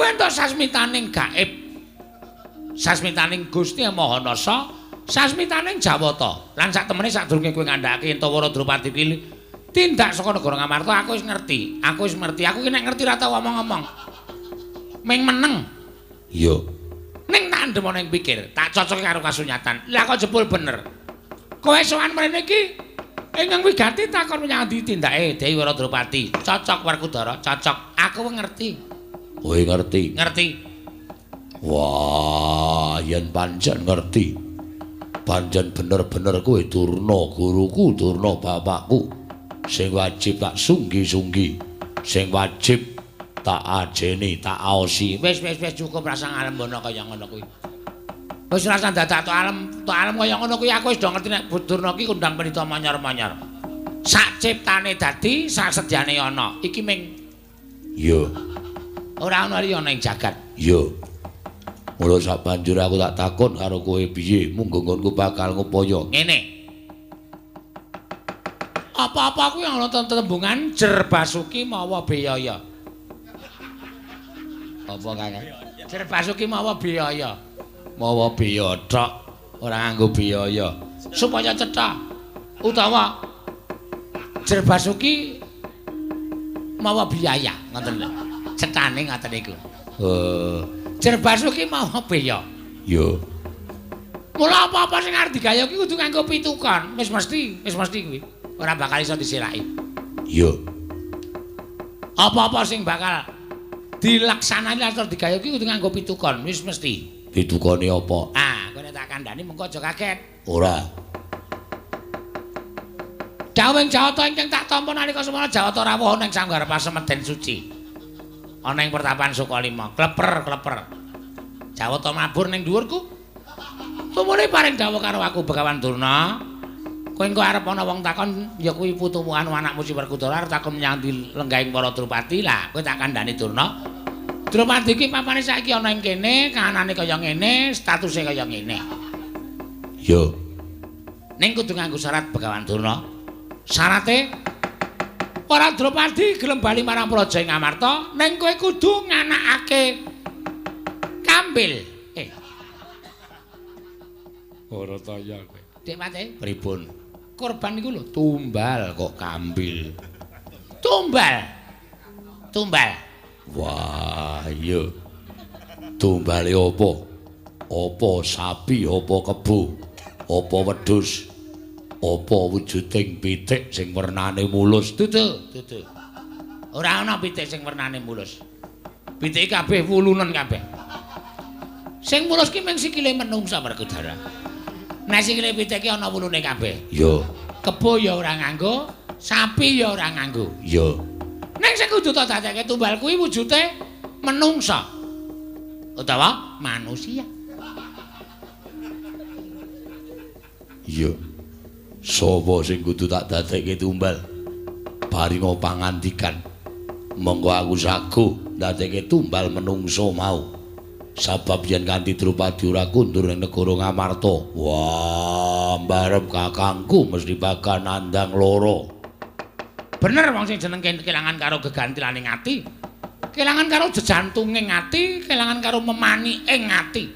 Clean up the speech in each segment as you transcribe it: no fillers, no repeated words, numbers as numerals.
Aku entuk sasmitaning gaib. Sasmitaning Gusti Maha Nasa, sasmitaning Jawata. Lan sak temene sadurunge kowe ngandhakake yen Wara Drupadi kuwi tindak saka negara Ngamarta, aku wis ngerti. Aku wis ngerti. Aku ki nek ngerti ora tau omong-omong. Ming meneng. Iya. Ning tak andhem ana ing pikir, tak cocoke karo kasunyatan. Lah kok jebul bener. Kowe sowan mrene iki ingkang wigati takon menyang ndi tindake Dewi Wara Drupadi. Cocok Werkudara, cocok. Aku ngerti. Kowe ngerti? Ngerti. Wah, yen pancen ngerti. Pancen bener-bener kowe Durna guruku, Durna bapakku. Sing wajib tak sunggi-sunggi, sing wajib tak ajeni, tak aosi. Wis wis wis cukup rasa ngalembono kaya ngono kuwi. Wis rasa dadak tok alem, tok alem kaya ngono kuwi aku wis do ngerti nek Durna ki kondang pendhita manyor-manyor. Sak ciptane dadi, sak sedyane ana. Iki ming iya. Ora ana liya ning jagat. Iya. Mula sak banjur aku tak takon karo kowe piye munggo nggonku bakal ngupaya. Ngene. Apa-apa kuwi ana tembungan Jer Basuki mawa biyaya. Apa Kakang? Jer Basuki mawa biyaya. Mawa biya tok, ora nganggo biyaya. Supaya cetha. Utawa Jer Basuki mawa biaya, ngoten lho. Cethane ngoten niku. Jer Basuki mawa biya. Iya. Mula apa-apa sing arep digawe iki kudu nganggo pitukon. Wis mesti kuwi. Ora bakal iso disilaki. Iya. Apa-apa sing bakal dilaksanani lan digawe iki kudu nganggo pitukon, wis mesti. Pitukone apa? Ah, kowe nek tak kandhani mengko aja kaget. Ora. Dawuhing Jawata ingkang tak tampa nalika semana Jawata rawuh ana ing sanggar pasemeden suci. Ana ing pertapan Sukalima, kleper-kleper. Jawata mabur ning dhuwurku. Tumune paring dawuh karo aku Begawan Durna. Kowe engko arep ana wong takon ya kuwi putumu anu anakmu si Werkudara arep takon menyang ndi lenggahing para Drupadi. Lah kowe tak kandhani Durna. Drupadi iki papane saiki ana ing kene, kahanane kaya ngene, statuse kaya ngene. Iya. Ning kudu nganggo syarat Begawan Durna. Syarate para Drupadi gelem bali marang Praja ing Ngamarta, ning kowe kudu nganakake kambil. Ora taya kowe. Dik Mate, pripun? Korban iku lho tumbal kok kambil. Tumbal. Tumbal. Wah, iya. Tumbale apa? Apa sapi, apa kebo, apa wedhus, apa wujuding pitik sing wernane mulus? Dudu, dudu. Ora ana pitik sing wernane mulus. Pitike kabeh wulunen kabeh. Sing mulus ki mung sikile menungsa Werkudara. Nek sikile pitik ki ana wulune kabeh. Iya. Kebo ya ora nganggo, sapi ya ora nganggo. Iya. Ning sing kudu tak dadekke tumbal kuwi wujude menungsa utawa manusia. Iya. Sapa sing kudu tak dadekke tumbal? Paringa pangandikan. Monggo aku sago ndadekke tumbal menungsa mau. Sabab yen kanthi Drupadi ora kundur ning negara Ngamarta. Wah, mbarep kakangku mesti bakal nandang lara. Bener wong sing jeneng kelangan karo gegantilane ati. Kelangan karo jejantunging ati, kelangan karo memani ing ati.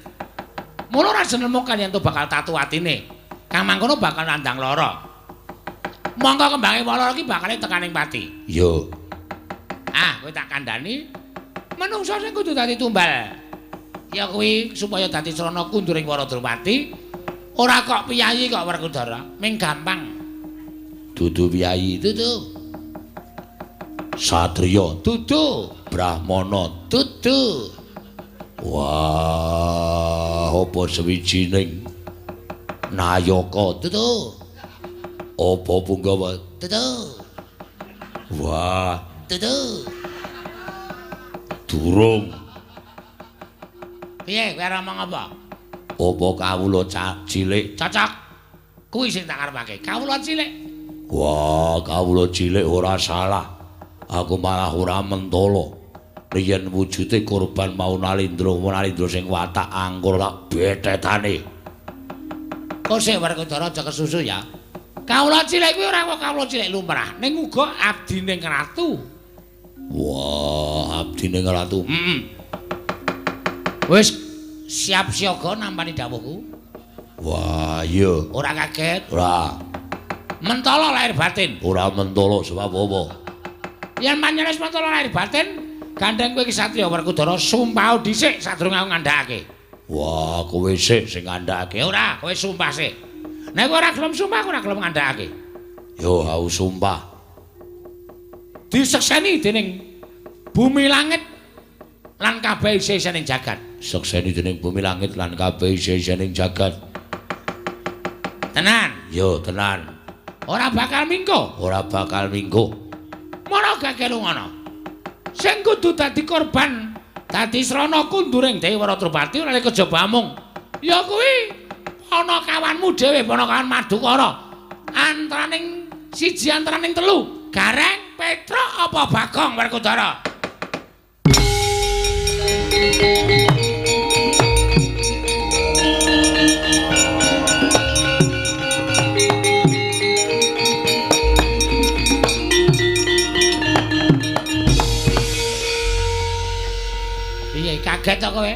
Mula ora jenemu kaliyan to bakal tatu atine. Kang mangkono bakal nandang lara. Mongko kembange lara iki bakale tekaning pati. Iya. Ah, kowe tak kandhani menungsa sing kudu dadi tumbal. Ya kuwi supaya dadi srana kunduring para Drupadi. Ora kok piyayi kok Werkudara, ming gampang. Dudu piyayi, dudu. Satriya, dudu. Brahmana, dudu. Wah, apa sewijining nayaka, dudu. Apa punggawa, dudu. Wah, dudu. Durung. Piye kowe arep ngomong apa? Apa kawula cilik? Cocok. Kuwi sing tak karepake. Kawula cilik. Wah, kawula cilik ora salah. Aku malah ora mentala. Yen wujude korban mau Nalindra, Nalindra sing watak angkur tak bethetane. Kok sik Werkudara aja kesusu ya. Kawula cilik kuwi ora kok kawula cilik lumrah, ning uga abdine ratu. Wah, abdine ratu. Heeh. Wis siap siaga nampani dawuhku. Wah, iya. Ora kaget. Ora. Mentala lahir batin. Ora mentala sebab apa? Yen pancen wis mentala lahir batin, gandeng kowe iki satriya Werkudara sumpah dhisik sadurunge aku ngandhakake. Wah, kowe sik sing ngandhakake. Ora, kowe sumpah sik. Nek kowe ora gelem sumpah, aku ora gelem ngandhakake. Yo, aku sumpah. Disekseni dening bumi langit lan kabeh isih-isining jagat. Sekseni dening bumi langit lan kabeh isih-isining jagat. Tenan. Yo, tenan. Ora bakal mingko. Ora bakal mingko. Mono gage lungono. Sing kudu dadi korban, dadi srana kunduring Dewi Wara Drupadi ora kejaba amung. Ya kuwi ana kawanmu dhewe, panakawan Madukara. Antaraning siji antaraning telu, Gareng, Petruk apa Bagong Werkudara? Piye kaget to kowe?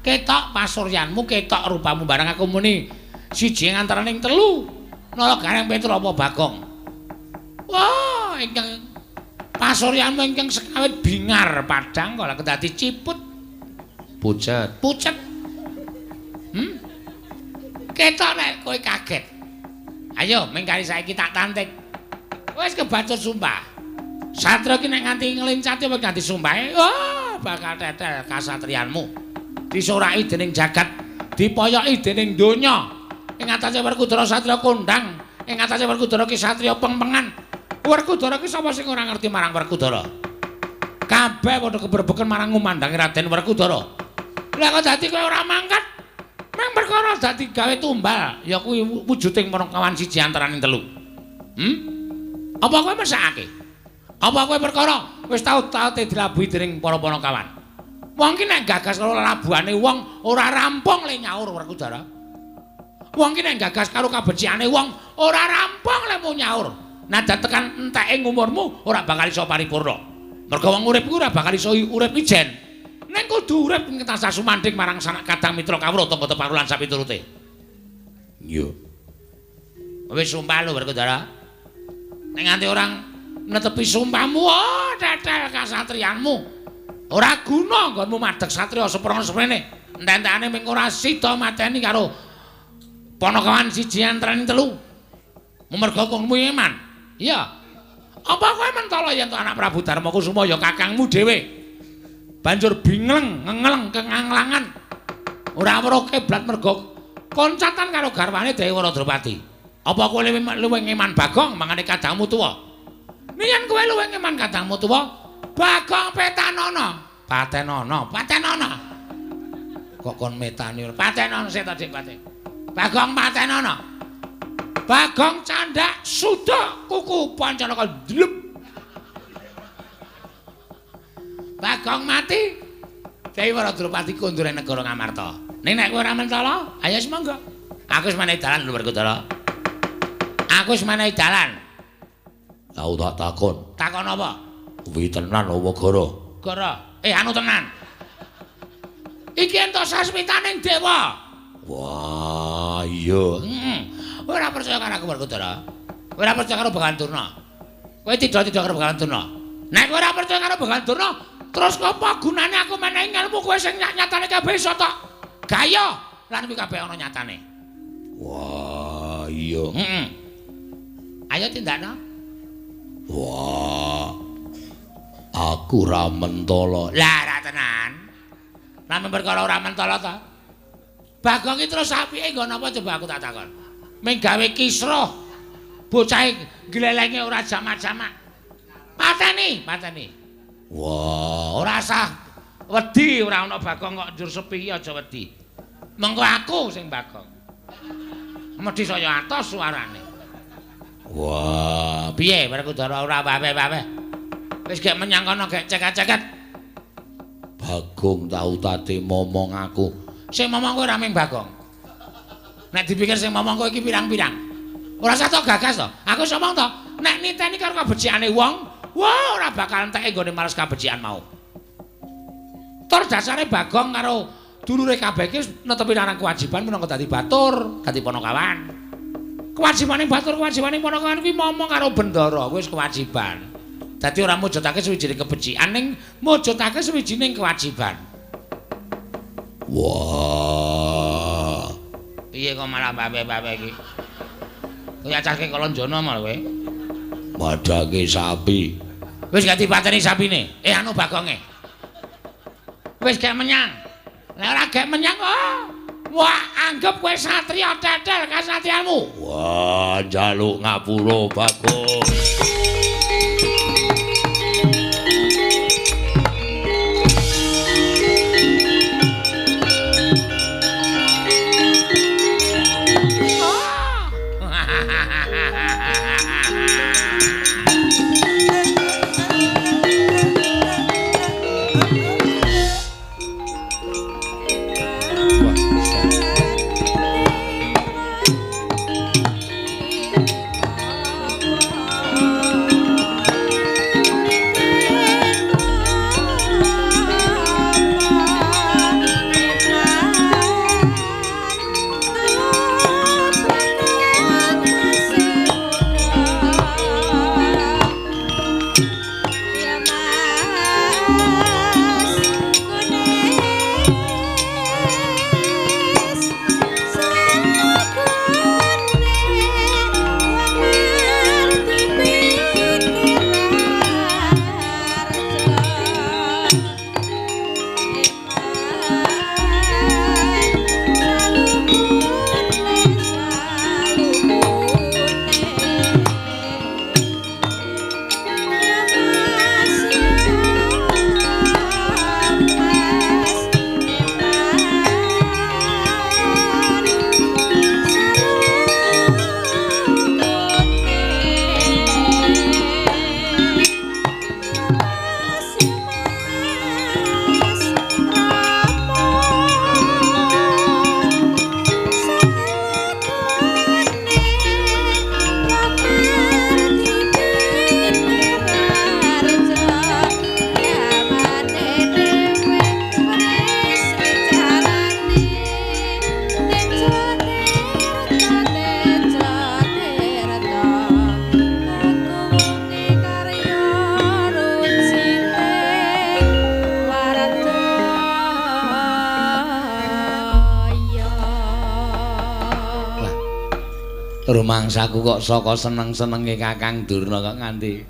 Ketok pasuryanmu, ketok rupamu bareng aku muni siji antaraning telu. Nala Gareng, Petruk apa Bagong? Wah, ingkang pasuryanmu ingkang sekawit bingar padhang kala kedadi ciput. Pucet. Pucet. Ketok nek kowe kaget. Ayo mengkari saiki tak tantik. Wis kebacut sumpah. Satria iki nek nganti nglencati apa nganti sumpahe, wah bakal tetel kasatriyanmu. Disoraki dening jagat, dipoyoki dening donya. Ing atase Werkudara satriya kondang, ing atase Werkudara ki satriya pengpengan. Werkudara ki sapa sing ora ngerti marang Werkudara? Kabeh padha keberbeken marang ngumandangi Raden Werkudara. Lah kok dadi kowe ora mangkat? Meng perkara dadi gawe tumbal, ya kuwi wujuding panakawan siji antaraning telu. Apa kowe mesakake? Apa kowe perkara wis tau-taute dilabuhi dening para panakawan? Wong ki nek gagas karo labuhane wong ora rampung le nyaur Werkudara. Wong ki nek gagas karo kabecikane wong ora rampung le mu nyaur. Najan tekan enteke umurmu ora bakal iso paripurna. Mergo wong urip kuwi ora bakal iso urip ijen. Ning kudu urip tansah sumandhing marang sanak kadang mitra kawruh tangga teparo lan sapiturute. Iya. Wis sumpah lho Werkudara. Nek nganti orang netepi sumpahmu, oh tetel kasatriyanmu. Ora guna nggonmu madheg satriya seprono semene. Entek-entekane ming ora sida mateni karo panakawan siji antaraning telu. Mergo kowe iman. Iya. Apa kowe mentala yen to anak Prabu Darma Kusuma ya kakangmu dhewe? Banjur bingleng, ngengleng kenganglangan. Ora weruh kiblat mergo koncatan karo garwane Dewi Wara Drupadi. Apa kowe luwih ngeman Bagong mangane kadangmu tuwa? Yen kowe luwih ngeman kadangmu tuwa, Bagong petanono. Patenono, patenono. Kok kon metani ora? Patenono sik to, Dik, paten. Bagong patenono. Bagong candak suda kuku Pancanaka dlep. Bagong mati. Dewi Wara Drupadi kondur ing negara Ngamarta. Ning nek kowe ora mentala, ayo wis monggo. Aku wis menehi dalan lho Werkudara. Aku wis menehi dalan. Tau tak takon. Takon apa? Kuwi tenan apa gara? Gara. Anu tenan. Iki entuk sasmitaning dewa. Wah, iya. Ora percaya karo aku Werkudara. Ora percaya karo Begawan Durna. Kowe tidak-tidak karo Begawan Durna. Nek kowe ora percaya karo Begawan Durna, terus apa gunane aku menehi ngelmu kowe sing nyatane kabeh iso tok gaya lan kuwi kabeh ana nyatane. Wah, iya. Ayo tindakno. Wah. Aku ora mentala. Lah ora tenan. Lah perkara ora mentala to. Bagong iki terus apike nggon apa coba aku tak takon. Ming gawe kisruh. Bocahe glelenge ora jamak-jamak. Pateni, pateni. Wah, ora sah wedi ora ana Bagong kok njur sepi iki aja wedi. Mengko aku sing Bagong. Medhi saya atos suarane. Wah, piye Werkudara ora wawe-wawe. Wis gek menyang kono gek ceket-ceket. Bagong tau tate momong aku. Sing momong kowe ora ming Bagong. Nek dipikir sing momong kowe iki pirang-pirang. Ora usah tok gagas to. Aku wis omong to, nek niteni karo kabecikane wong, wah ora bakal enteke nggone males kabecikan mau. Tur dasare Bagong karo dulure kabeh iki netepi marang kewajiban minangka dadi batur, dadi panakawan. Kewajibane batur, kewajibane panakawan kuwi momong karo bendara, kuwi wis kewajiban. Dadi ora mujudake suwijining kebecikan ning mujudake suwijining kewajiban. Wah. Piye kok malah babe-babe iki? Kowe acahke kalonjana malah kowe. Madhake sapi. Wis gak dipateni sapine. Anu Bagonge. Wis gak menyang. Lah ora gak menyang kok. Wah, anggap kowe satriya tetel kasatriyanmu. Wah, njaluk ngapura Bagong. Rumangsaku kok saka seneng-senenge Kakang Durna kok nganti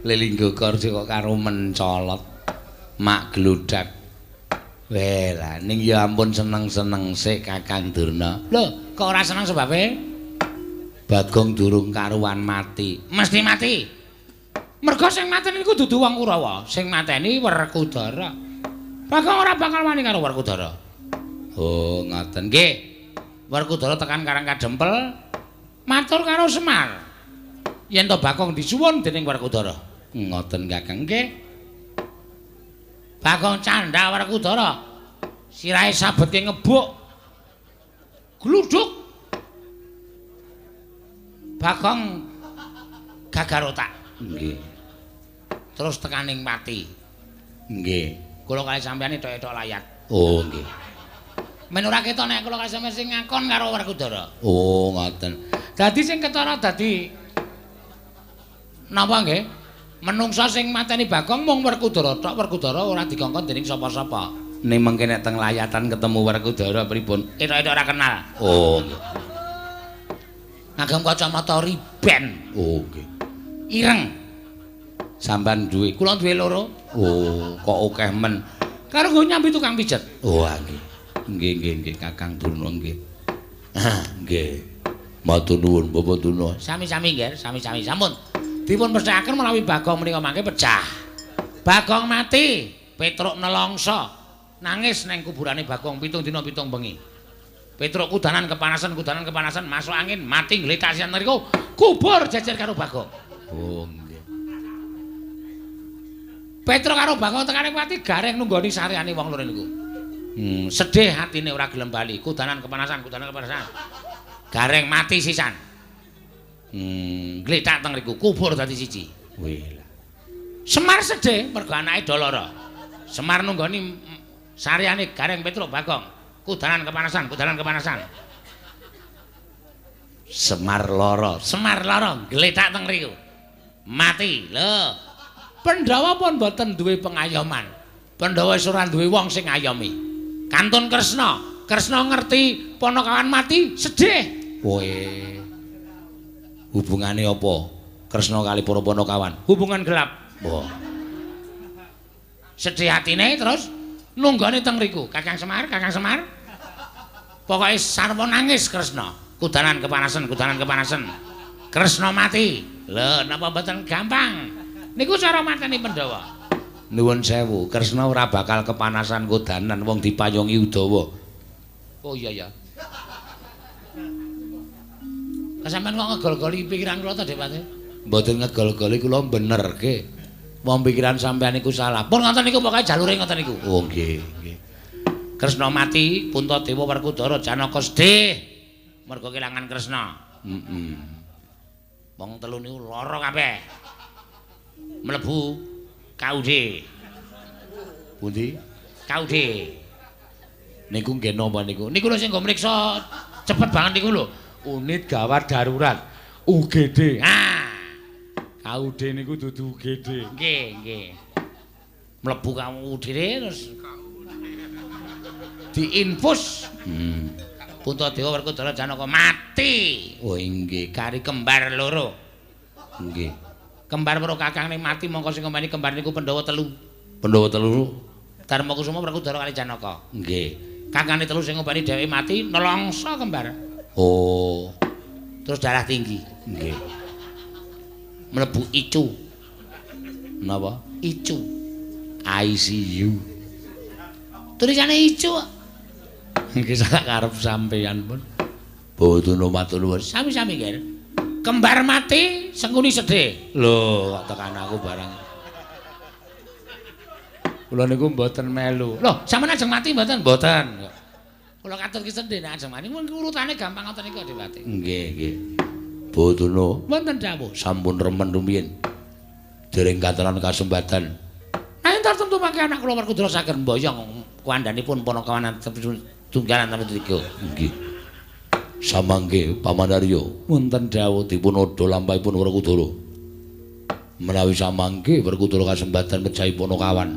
lelinggo kerja kok karo mencolot mak gludak. Weh lah ning ya ampun seneng-seneng sik Kakang Durna. Lho, kok ora seneng sebabe? Bagong durung karuan mati. Mesti mati. Mergo sing mateni niku dudu wong Kurawa, sing mateni Werkudara. Bagong ora bakal wani karo Werkudara. Oh, ngoten nggih. Werkudara tekan Karang Kadempel matur karo Semar. Yen to Bagong disuwun dening Werkudara. Ngoten Kakang nggih. Bagong candha Werkudara. Sirahe sabetke ngebuk. Gluduk. Bagong gagar otak. Nggih. Terus tekaning pati. Nggih. Kula kali sampeyan ethok-ethok layat. Oh, nggih. Men ora ketok nek kula kali sampeyan sing ngakon karo Werkudara. Oh, ngoten. Dadi sing ketara dadi napa nggih? Menungsa sing mateni Bagong mung Werkudara tok. Werkudara ora dikongkon dening sapa-sapa. Ning mengke nek teng layatan ketemu Werkudara pripun? Etok-etok ora kenal. Oh, nggih. Ngagem kacamata riben. Oh, nggih. Ireng. Sampeyan duwe? Kula duwe loro. Oh, kok akeh men. Karo nggo nyambi tukang pijet. Oh, nggih. Nggih, nggih, nggih, Kakang Durna nggih. Nggih. Matur nuwun Bapak Durna. Sami-sami nggih, sami-sami. Sampun. Dipun pesthekaken menawi Bagong menika mangke pecah. Bagong mati, Petruk nelongso. Nangis neng kuburane Bagong 7 dina 7 bengi. Petruk kudanan kepanasan, masuk angin, mati ngletak sian mriku, kubur jejer karo Bagong. Oh, nggih. Petruk karo Bagong tekane mati gareng nunggoni sareane wong loro niku. Sedih hatine ora gelem bali, kudanan kepanasan. Gareng mati sisan. Ngletak teng riku, kubur dadi siji. Wih lah. Semar sedih mergo anake do lara. Semar nunggoni Sariyane Gareng Petruk Bagong. Kudanan kepanasan, kudanan kepanasan. Semar lara, Semar lara gletak teng mriku. Mati. Lho. Pandhawa pun mboten duwe pengayoman. Pandhawa wis ora duwe wong sing ngayomi. Kantun Kresna, Kresna ngerti Panakawan mati, sedih. Kowe hubungane apa? Kresna kali para Panakawan. Hubungan gelap. Wah. Sedih atine terus nunggone teng mriku. Kakang Semar, Kakang Semar. Pokoke sarwa nangis Kresna. Kudanan kepanasan, kudanan kepanasan. Kresna mati. Lho, napa mboten gampang? Niku cara mateni Pandhawa. Nuwun sewu, Kresna ora bakal kepanasan kudanan wong dipayungi Udawa. Oh iya ya. Sampeyan kok ngegol-goli pikiran kula to, Depate? Mboten ngegol-goli kula benerke. Wong pikiran sampeyan niku salah. Pun ngoten niku pokoke jalure ngoten niku. Oh nggih, nggih. Kresna mati, Puntadewa Werkudara Janaka sedih. Mergo kelangan Kresna. Heeh. Wong telu niku lara kabeh. Mlebu KUD. Pundi? KUD. Niku nggih napa niku? Niku lho sing nggo mriksa cepet banget niku lho. Unit Gawat Darurat UGD. Ah. KUD niku dudu UGD. Nggih, nggih. Mlebu KUD terus diinfus. Puntadewa Werkudara Janaka mati. Oh inggih, kari kembar loro. Nggih. Kembar karo kakangne mati mongko sing ngomani kembar niku Pandhawa telu. Pandhawa telu Darma Kusuma Werkudara kali Janaka. Nggih. Kakane telu sing ngomani dheweke mati nelongso kembar. Oh. Terus darah tinggi. Nggih. Mlebu ICU. Napa? ICU. ICU. Tulisane ICU. Nggih sak karep sampeyan pun. Boten matur nuwun. Sami-sami, Ger. Kembar mati, Sengkuni sedih. Lho, kok tekan aku barang. Kula niku mboten melu. Lho, sampeyan ajeng mati mboten? Mboten. Kula katur ki sedih nek ajeng mati. Mun urutane gampang ngoten niku Dewate. Nggih, nggih. Boten wonten dawuh. Sampun remen rumiyin. Dereng kataran kasempatan. Nah, tertentu mangke anak kula Werkudara saged mboyong kuandhanipun Panakawan tunggalan tamtu tiga. Nggih. Samangke Paman Arya wonten dawuh dipun odha lampahipun Werkudara. Menawi samangke Werkudara kasempatan mejahi Panakawan,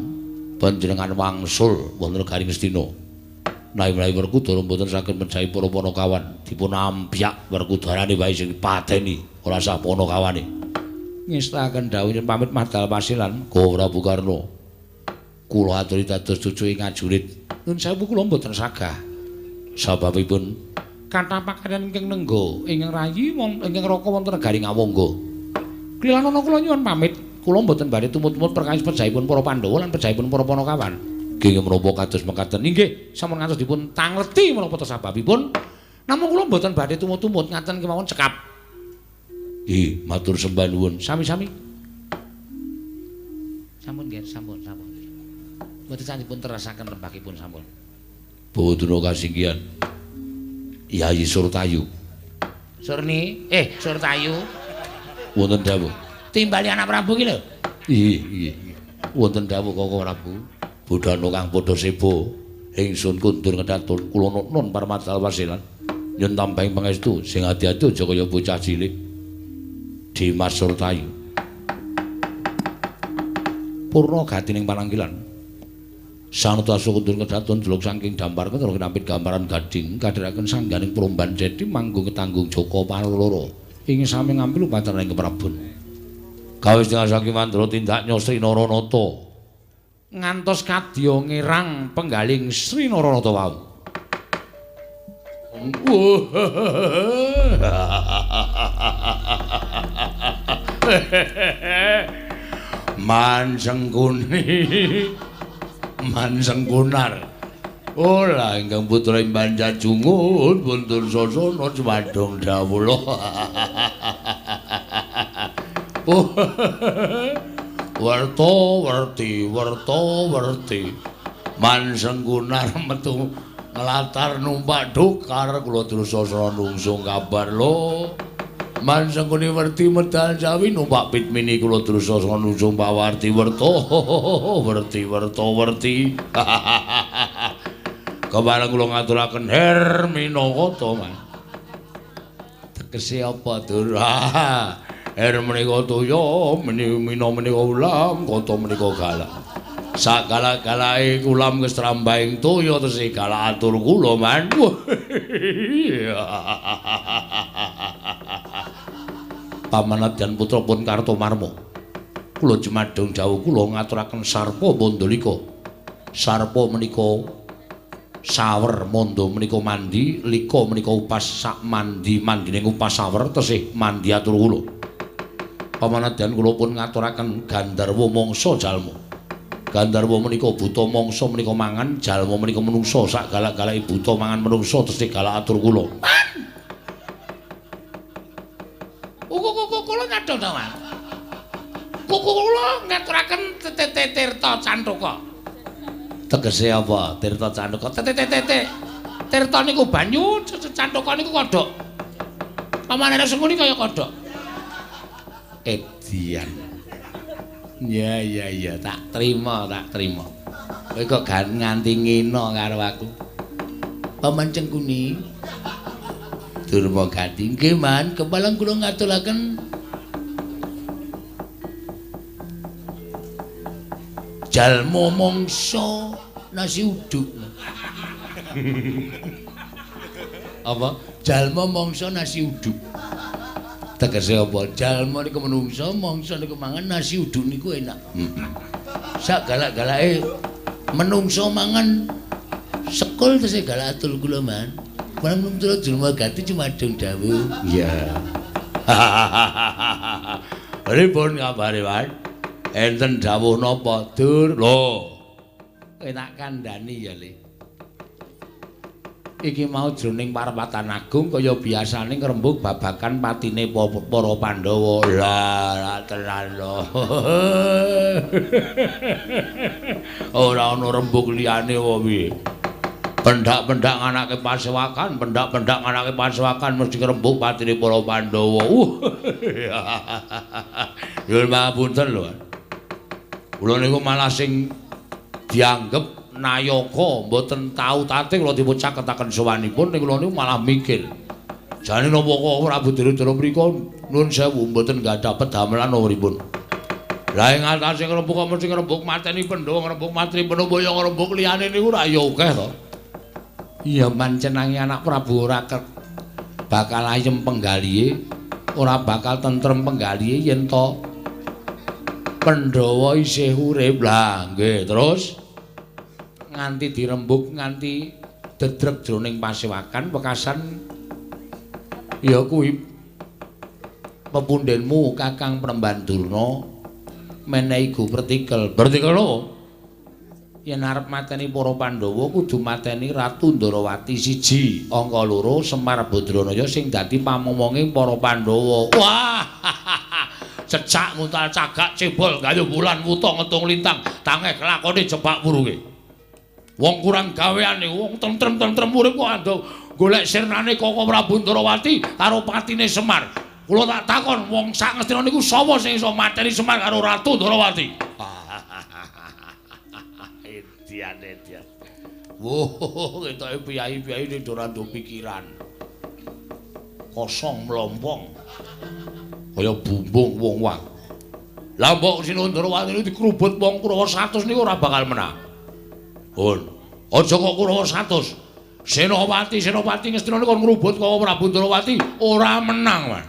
panjenengan wangsul wonten negari Ngastina. Menawi Werkudara mboten saged mejahi para Panakawan, dipun ampyak Werkudarane wae sing pateni, ora sah Panakawane. Ngestaken dawuh yen pamit madal pasilan Ko Prabu Karna. Kula aturi dados cucu ing ngajurit. Nun sewu kula mboten sagah. Sababipun kathah pakaryan ingkang nengga ingkang rayi wong ingkang raka wonten negari Ngawangga. Klilanana kula nyuwun pamit, kula mboten badhe tumut-tumut perkawis pejahipun para Pandhawa lan pejahipun para Panakawan. Nggih menapa kados mekaten? Inggih, sampun ngantos dipun tangleti menapa ta sababipun. Namung kula mboten badhe tumut-tumut ngaten kemawon cekap. Ih, matur sembah nuwun. Sami-sami. Sampun nggih, sampun, sampun. Mboten sanipun terasaken rembakipun sampun. Boten kasinggihan. Yayi Surtayu. Surni, Surtayu. Wonten dawuh. Timbali anak Prabu iki lho. Iya, iya. Wonten dawuh Koko Prabu. Budhana kang padha sebo, ingsun kundur ngedatur kula nun parmadal wasilan. Nyun tambahing pangestu sing ati-ati aja kaya bocah cilik. Dimas Surtayu. Purna gatining pananggilan. Sanuta kundur kedaton jeluk saking dampar ketara kinampit gambaran gading kadhiraken sangganing promban cedi manggung ketanggung Joko Parloro ing sami ngambil upacara ing Prabon. Gawe setengah saking mandra tindak Sri Naranata ngantos kadya ngirang penggaling Sri Naranata wau. Mansengkuni Mansengkunar. Ora ingkang putra ing Banjajungun puntur sasana jumadung dawuh. Werta werti werta werti. Mansengkunar metu nglatar numpak dokar kula drusasana nungsung kabar lho. Mansengkuni werti medal jawi numpak pit mini kula drusasana nungsung pawarti werta werti werta werti. Kepareng kula ngaturaken Hermina Kata, Mas. Tegese apa, Dur? Her menika toya, mina menika ulam, kata menika galak. Sagalak-galake ulam kestrambahing toya tesih galak atur kula, Man. Pamanadyan putra pun Kartomarma. Kula jumadung dawuh kula ngaturaken sarpa mandalika. Sarpa menika sawer, manda menika mandi, lika menika upas sak mandi mandine upas sawer tesih mandi atur kula. Pamanadyan kula pun ngaturaken Gandharwa mangsa jalma. Gandharwa menika buta mangsa menika mangan, jalma menika menungsa sak galak-galake buta mangan menungsa tesih galak atur kula. Kuku kula nyadha ta, Mas? Kuku kula ngaturaken Tirta Cantaka. Tegese apa? Tirta Cantaka. Tirta niku banyu, Cantaka niku kodhok. Pamanane sengkuni kaya kodhok. Edian. Ya ya ya, tak terima, tak terima. Kowe kok nganti ngina karo aku. Paman Cengkuni. Durma Gati, nggih, Man, kepalang kula ngaturaken jalma mangsa nasi uduk. Apa? Jalma mangsa nasi uduk. Tegese apa? Jalma niku menungsa, mangsa niku mangan nasi uduk niku enak. Heeh. Sak galak-galake menungsa mangan sekul tesih galak atul kula, Man. Kula nutur Durma Gati jumadung dawuh. Iya. Pripun kabare, Man? Enten dawuh napa, Dur? Lho. Enak kandhani ya, Le. Iki mau jroning parapatan agung kaya biasane ngrembug babagan patine para Pandhawa. Lah, tenan lho. Ora ana rembug liyane apa piye? Pendak-pendak nganake pasewakan, pendak-pendak nganake pasewakan mesti ngrembug patine para Pandhawa. Nyuwun pangapunten lho. Kula niku malah sing dianggep nayaka mboten tau tate kula dipun caketaken sowanipun ning kula niku malah mikir. Jane napa kok Prabu Duryudana mriku nuwun sewu mboten gadah pedamelan pripun. Lah ing atase ngrembug kok mesti ngrembug mateni Pandhawa, ngrembug mateni Pandhawa ya ngrembug liyane niku ra ya akeh to. Iya mancenange anak Prabu ora bakal ayem penggalihe, ora bakal tentrem penggalihe yen to Pandhawa isih urip. Lah nggih, terus nganti dirembug nganti dedreg jroning pasewakan wekasan ya kuwi pepundhenmu Kakang Premban Durna menehi go pertikel. Pertikel lho. Yen arep mateni para Pandhawa kudu mateni Ratu Ndarawati siji, angka loro Semar Badranaya sing dadi pamomonge para Pandhawa. Wah. Cecak nguntal cagak cebol gayuh bulan wuta ngetung lintang tangeh kelakone jebak wurunge. Wong kurang gaweane, wong tentrem-tentrem urip kok ando golek sirnane Koko Prabu Ndarawati karo patine Semar. Kula tak takon wong sak Ngastina niku sapa sing iso mateni Semar karo Ratu Ndarawati? Edian edian. Wuh, ketoke piyai-piyai ning ora nduk pikiran. Kosong mlompong. Kaya bumbung wong wae. Lah mbok Sinun Ndarawati niku dikrubut wong Kurawa 100 niku ora bakal menang. Hun, aja kok Kurawa 100. Senopati, Senopati Ngastina niku kon ngrubut Koko Prabu Ndarawati ora menang, Mas.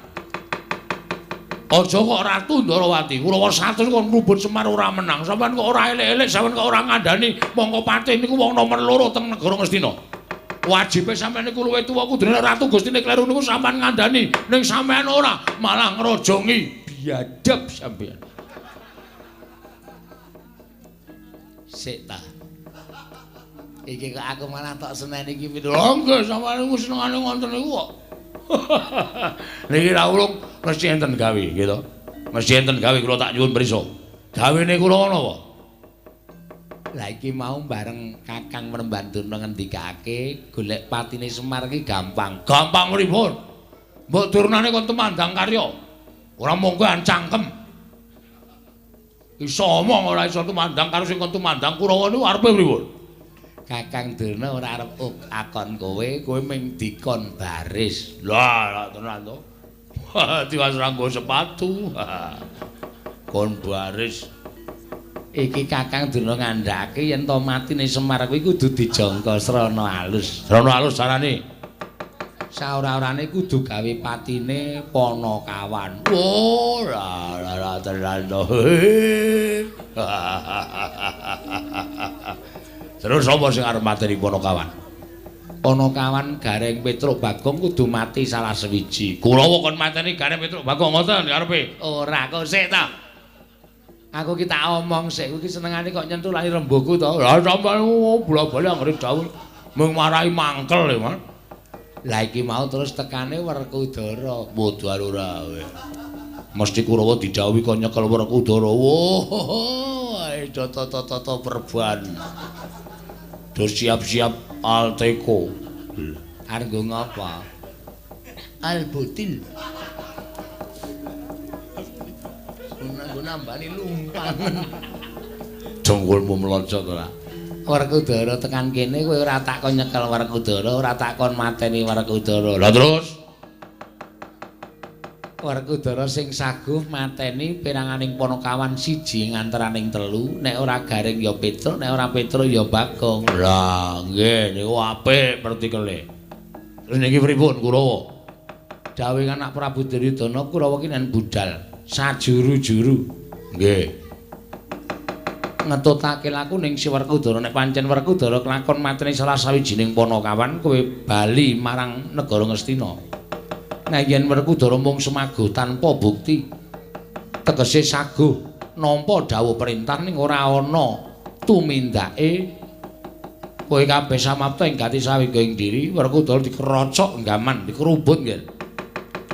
Aja kok Ratu Ndarawati, Kurawa 100 kon ngrubut Semar ora menang. Sampeyan kok ora elek-elek, sampeyan kok ora ngandani mongko patih niku wong nomor loro teng negara Ngastina. Wajibe sampeyan niku luwih tuwa kudune Ratu Gustine kleru niku sampeyan ngandani, ning sampeyan ora, malah ngrojongi. Biadab sampeyan. Sik ta. Iki kok aku malah tok seneni iki pitu. Lho nggih sampeyan niku senengane ngoten niku kok. Niki ra ulung mesti enten gawe gitu. Mesti enten gawe kula tak nyuwun prisa. Gawene kula napa? Lah iki mau bareng Kakang Premban Durna ngendikake golek patine Semar iki gampang. Gampang pripun? Mbok turnane kon tumandang karya. Ora monggo cangkem. Iso omong ora iso tumandang karo sing kon tumandang Kurawa niku arepe pripun? Kakang Durna ora arep akon kowe, kowe ming dikon baris. Lah, lah tenan to. Tiwas ora nggo sepatu. Kon baris. Iki Kakang Durna ngandhake yen to matine Semar kuwi kudu dijangka srana alus. Srana alus carane. Saora-orane kudu gawe patine Panakawan. Oh, lah lah tenan to. Terus sapa sing arep mateni Panakawan? Panakawan Gareng Petruk Bagong kudu mati salah sewiji. Kurawa kon mateni Gareng Petruk Bagong ngoten karepe? Ora, kok sik to. Aku ki tak omong sik, kowe ki senengane kok nyentuh lali rembuku to. Lah sampeyan bola-bali anggere dawuh mung marai mangkel e, Mas. Lah iki mau terus tekane Werkudara. Bodho ora kowe. Mesti Kurawa didhawuhi kon nyekel Werkudara. Wah, ae tata-tata perban. Do siap-siap Alteko. Arep nggo ngapa? Albutil. Nggo nambani lumpangan. Jongkulmu mlocot ora? Werkudara tekan kene kowe ora tak kon nyekel Werkudara, ora tak kon mateni Werkudara. Lah terus Werkudara sing saguh mateni peranganing Panakawan siji ngantaraning telu, nek ora Gareng ya Petruk, nek ora Petruk ya Bagong. Lah nggih niku apik pertikele. Terus niki pripun Kurawa? Dawuh anak Prabu Duryudana Kurawa ki nen budal sajuru-juru. Nggih. Ngetutake laku ning si Werkudara, nek pancen Werkudara kelakon mateni salah sawijining Panakawan kowe bali marang negara Ngastina. Nek yen Werkudara mung semaguh tanpa bukti, tegese saguh nampa dawuh perintah ning ora ana tumindake, kowe kabeh samapta ing gati sawingga ing diri. Werkudara dikerocok nggaman, dikerubut nggih.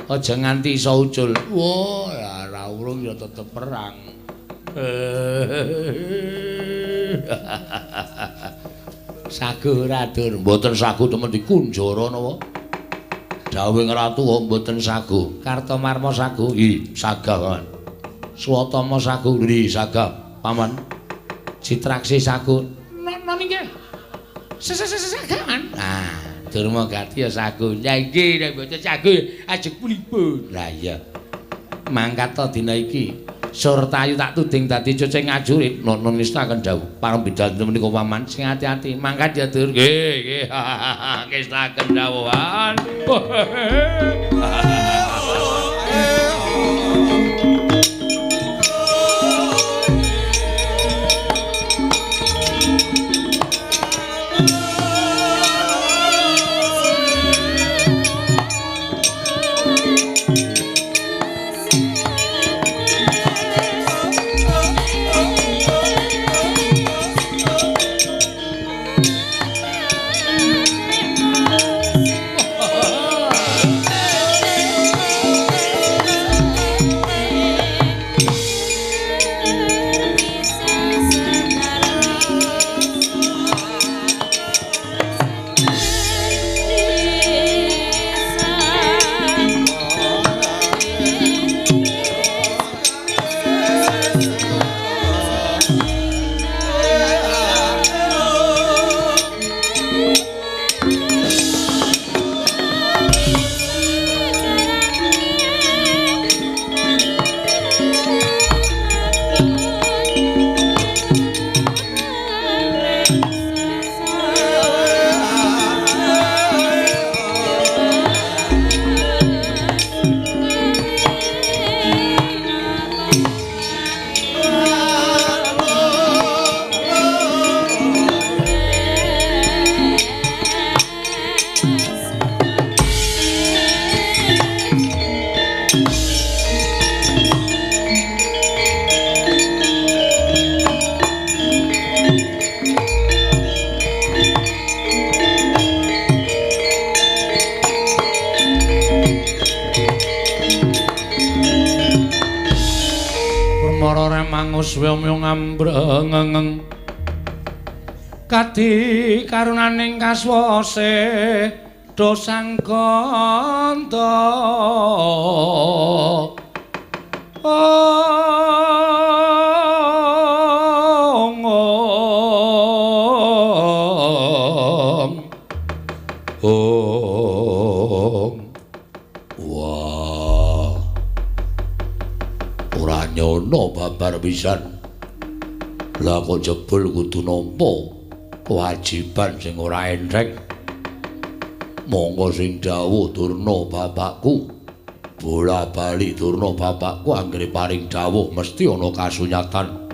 Aja nganti iso ucul. Wah, ora urung ya tetep perang. Saguh ora, Dur? Mboten saguh temen dikunjara napa? Dawuh ratu mboten saguh. Kartomarma saguh? I, sagah, Paman. Swatama saguh? Ri, sagah, Paman. Citraksi saguh? Nono nggih. Sagah, Man. Nah, Durma Gati ya saguh. Lah nggih nek mboten saguh ajeng pulipun. Lah iya. Mangkat to dina iki. Surtayu tak tuding dadi cucing ngajurit. Nono nistakaken dawuh. Pareng bidanten menika Paman. Sing ati-ati. Mangkat ya, Dur. Nggih, nggih. Ngestaken dawuhan. Mangus wemyo ngambrengeng kadi karunaning kaswase do sangkanda ong Ana babar pisan. Lah kok jebul kudu nampa kewajiban sing ora enteng. Monggo sing dawuh Durna bapakku. Bola-bali Durna bapakku anggere paring dawuh mesti ana kasunyatan.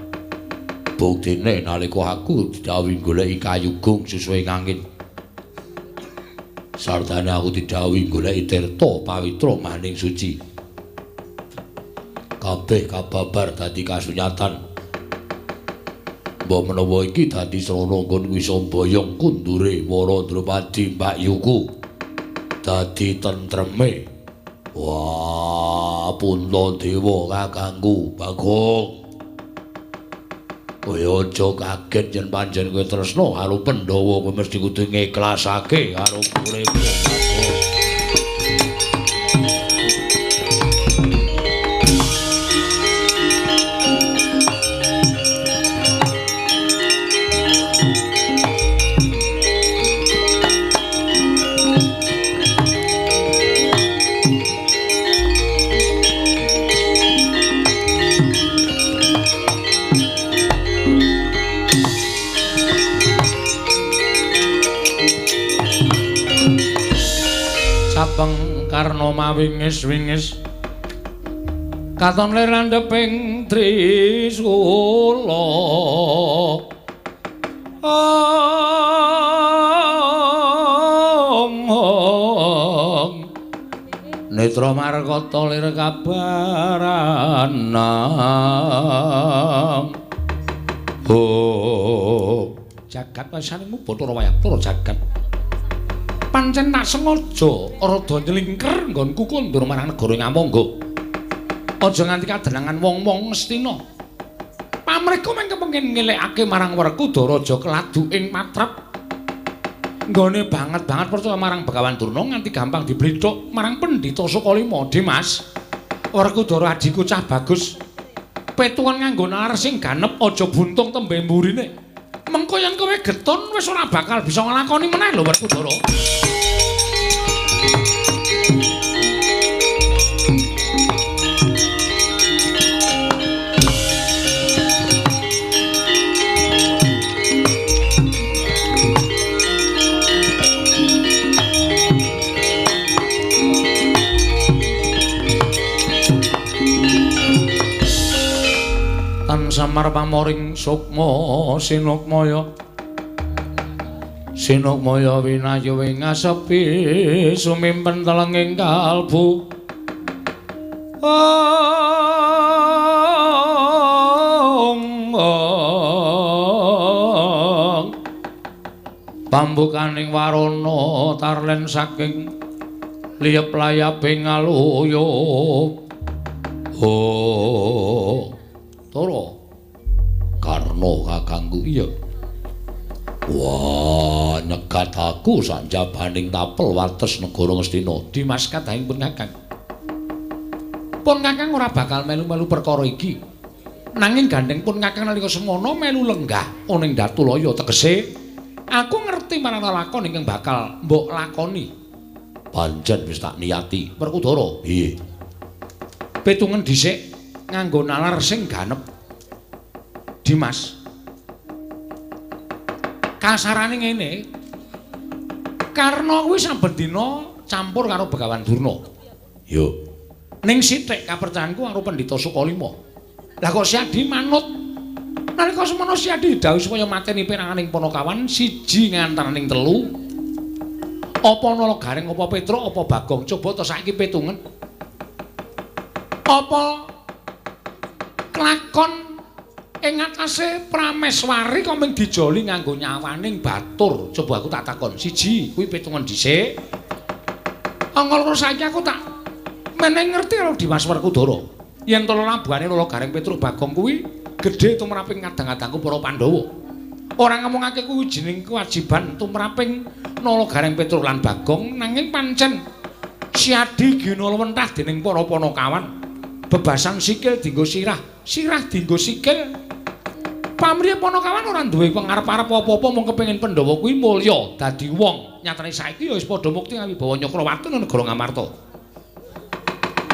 Buktine nalika aku didhawuhi goleki kayu gung sesuai angin. Sartane aku didhawuhi goleki tirta pawitra maning suci. Kabeh kababar dadi kasunyatan. Mbok menawa iki dadi srana nggon wis mboyong kundure Wara Drupadi mbakyuku. Dadi tentreme. Wah, Puntadewa kakangku Bagong. Kowe aja kaget yen pancen kowe tresna karo Pandhawa, kowe mesti kudu ngiklasake karo uripmu. Capeng karna mawingis-wingis katon lir landheping trisula. Ong ong netra markata lir kabaranang. Oh jagat wasanmu Bathara Wayang Bathara jagat. Pancen tak sengaja rada nyelingker nggonku kondur marang negara Ngamangga. Aja nganti kadenangan wong-wong Ngastina. Pamrihku mung kepengin ngelekake marang Werkudara aja keladu ing patrap. Nggone banget-banget percaya marang Begawan Durna nganti gampang diblithuk marang Pendhita Sukalima. Dimas, Werkudara adhiku cah bagus. Petuan nganggo nalar sing ganep aja buntung tembe mburine. Mengko yen kowe getun wis ora bakal bisa nglakoni meneh lho Werkudara. Tan samar pamoring sukma sinukmaya sinukmaya winayu ing asepi sumimpen telenging kalbu. Ong ong pambukaning warana tarlen saking liyep layaping aluyup. Oh Tara Karna kakangku. Iya. Wah, nyegat aku sanjabaning tapel wates negara Ngastina. Dimas kadhahing pun kakang. Pun kakang ora bakal melu-melu perkara iki. Nanging gandeng pun kakang nalika semono melu lenggah ana ing Datulaya tegese aku ngerti marang lakon ingkang bakal mbok lakoni. Pancen wis tak niati. Werkudara. Piye? Pitungen dhisik nganggo nalar sing ganep. Dimas. Kasarane ngene. Karna kuwi saben dina campur karo Begawan Durna. Yo. Ning sithik kapercayanku karo Pendhita Sukalima. Lah kok Siadi manut? Nalika semono Siadi didhawuhi supaya mateni peranganing Panakawan siji ngantaraning telu. Apa Nala Gareng, apa Petruk, apa Bagong? Coba to saiki pitungen. Apa klakon ing atase Prameswari kok mung dijoli nganggo nyawaning batur? Coba aku tak takon. Siji, kuwi pitungan dhisik. Angka loro saiki aku tak meneh ngerti karo Dimas Werkudara. Yen to labuhane Nala Gareng Petruk Bagong kuwi gedhe tumraping kadang-kadangku para Pandhawa. Ora ngomongake kuwi jeneng kewajiban tumraping Nala Gareng Petruk lan Bagong, nanging pancen Siadi ginalwentah dening para Panakawan. Bebasan sikil dienggo sirah, sirah dienggo sikil. Pamriye Panakawan ora duwe pengarep-arep apa-apa mung kepengin Pandhawa kuwi mulya dadi wong. Nyatane saiki ya wis padha mukti ngawibawa Nyakrawati nang negara Ngamarta.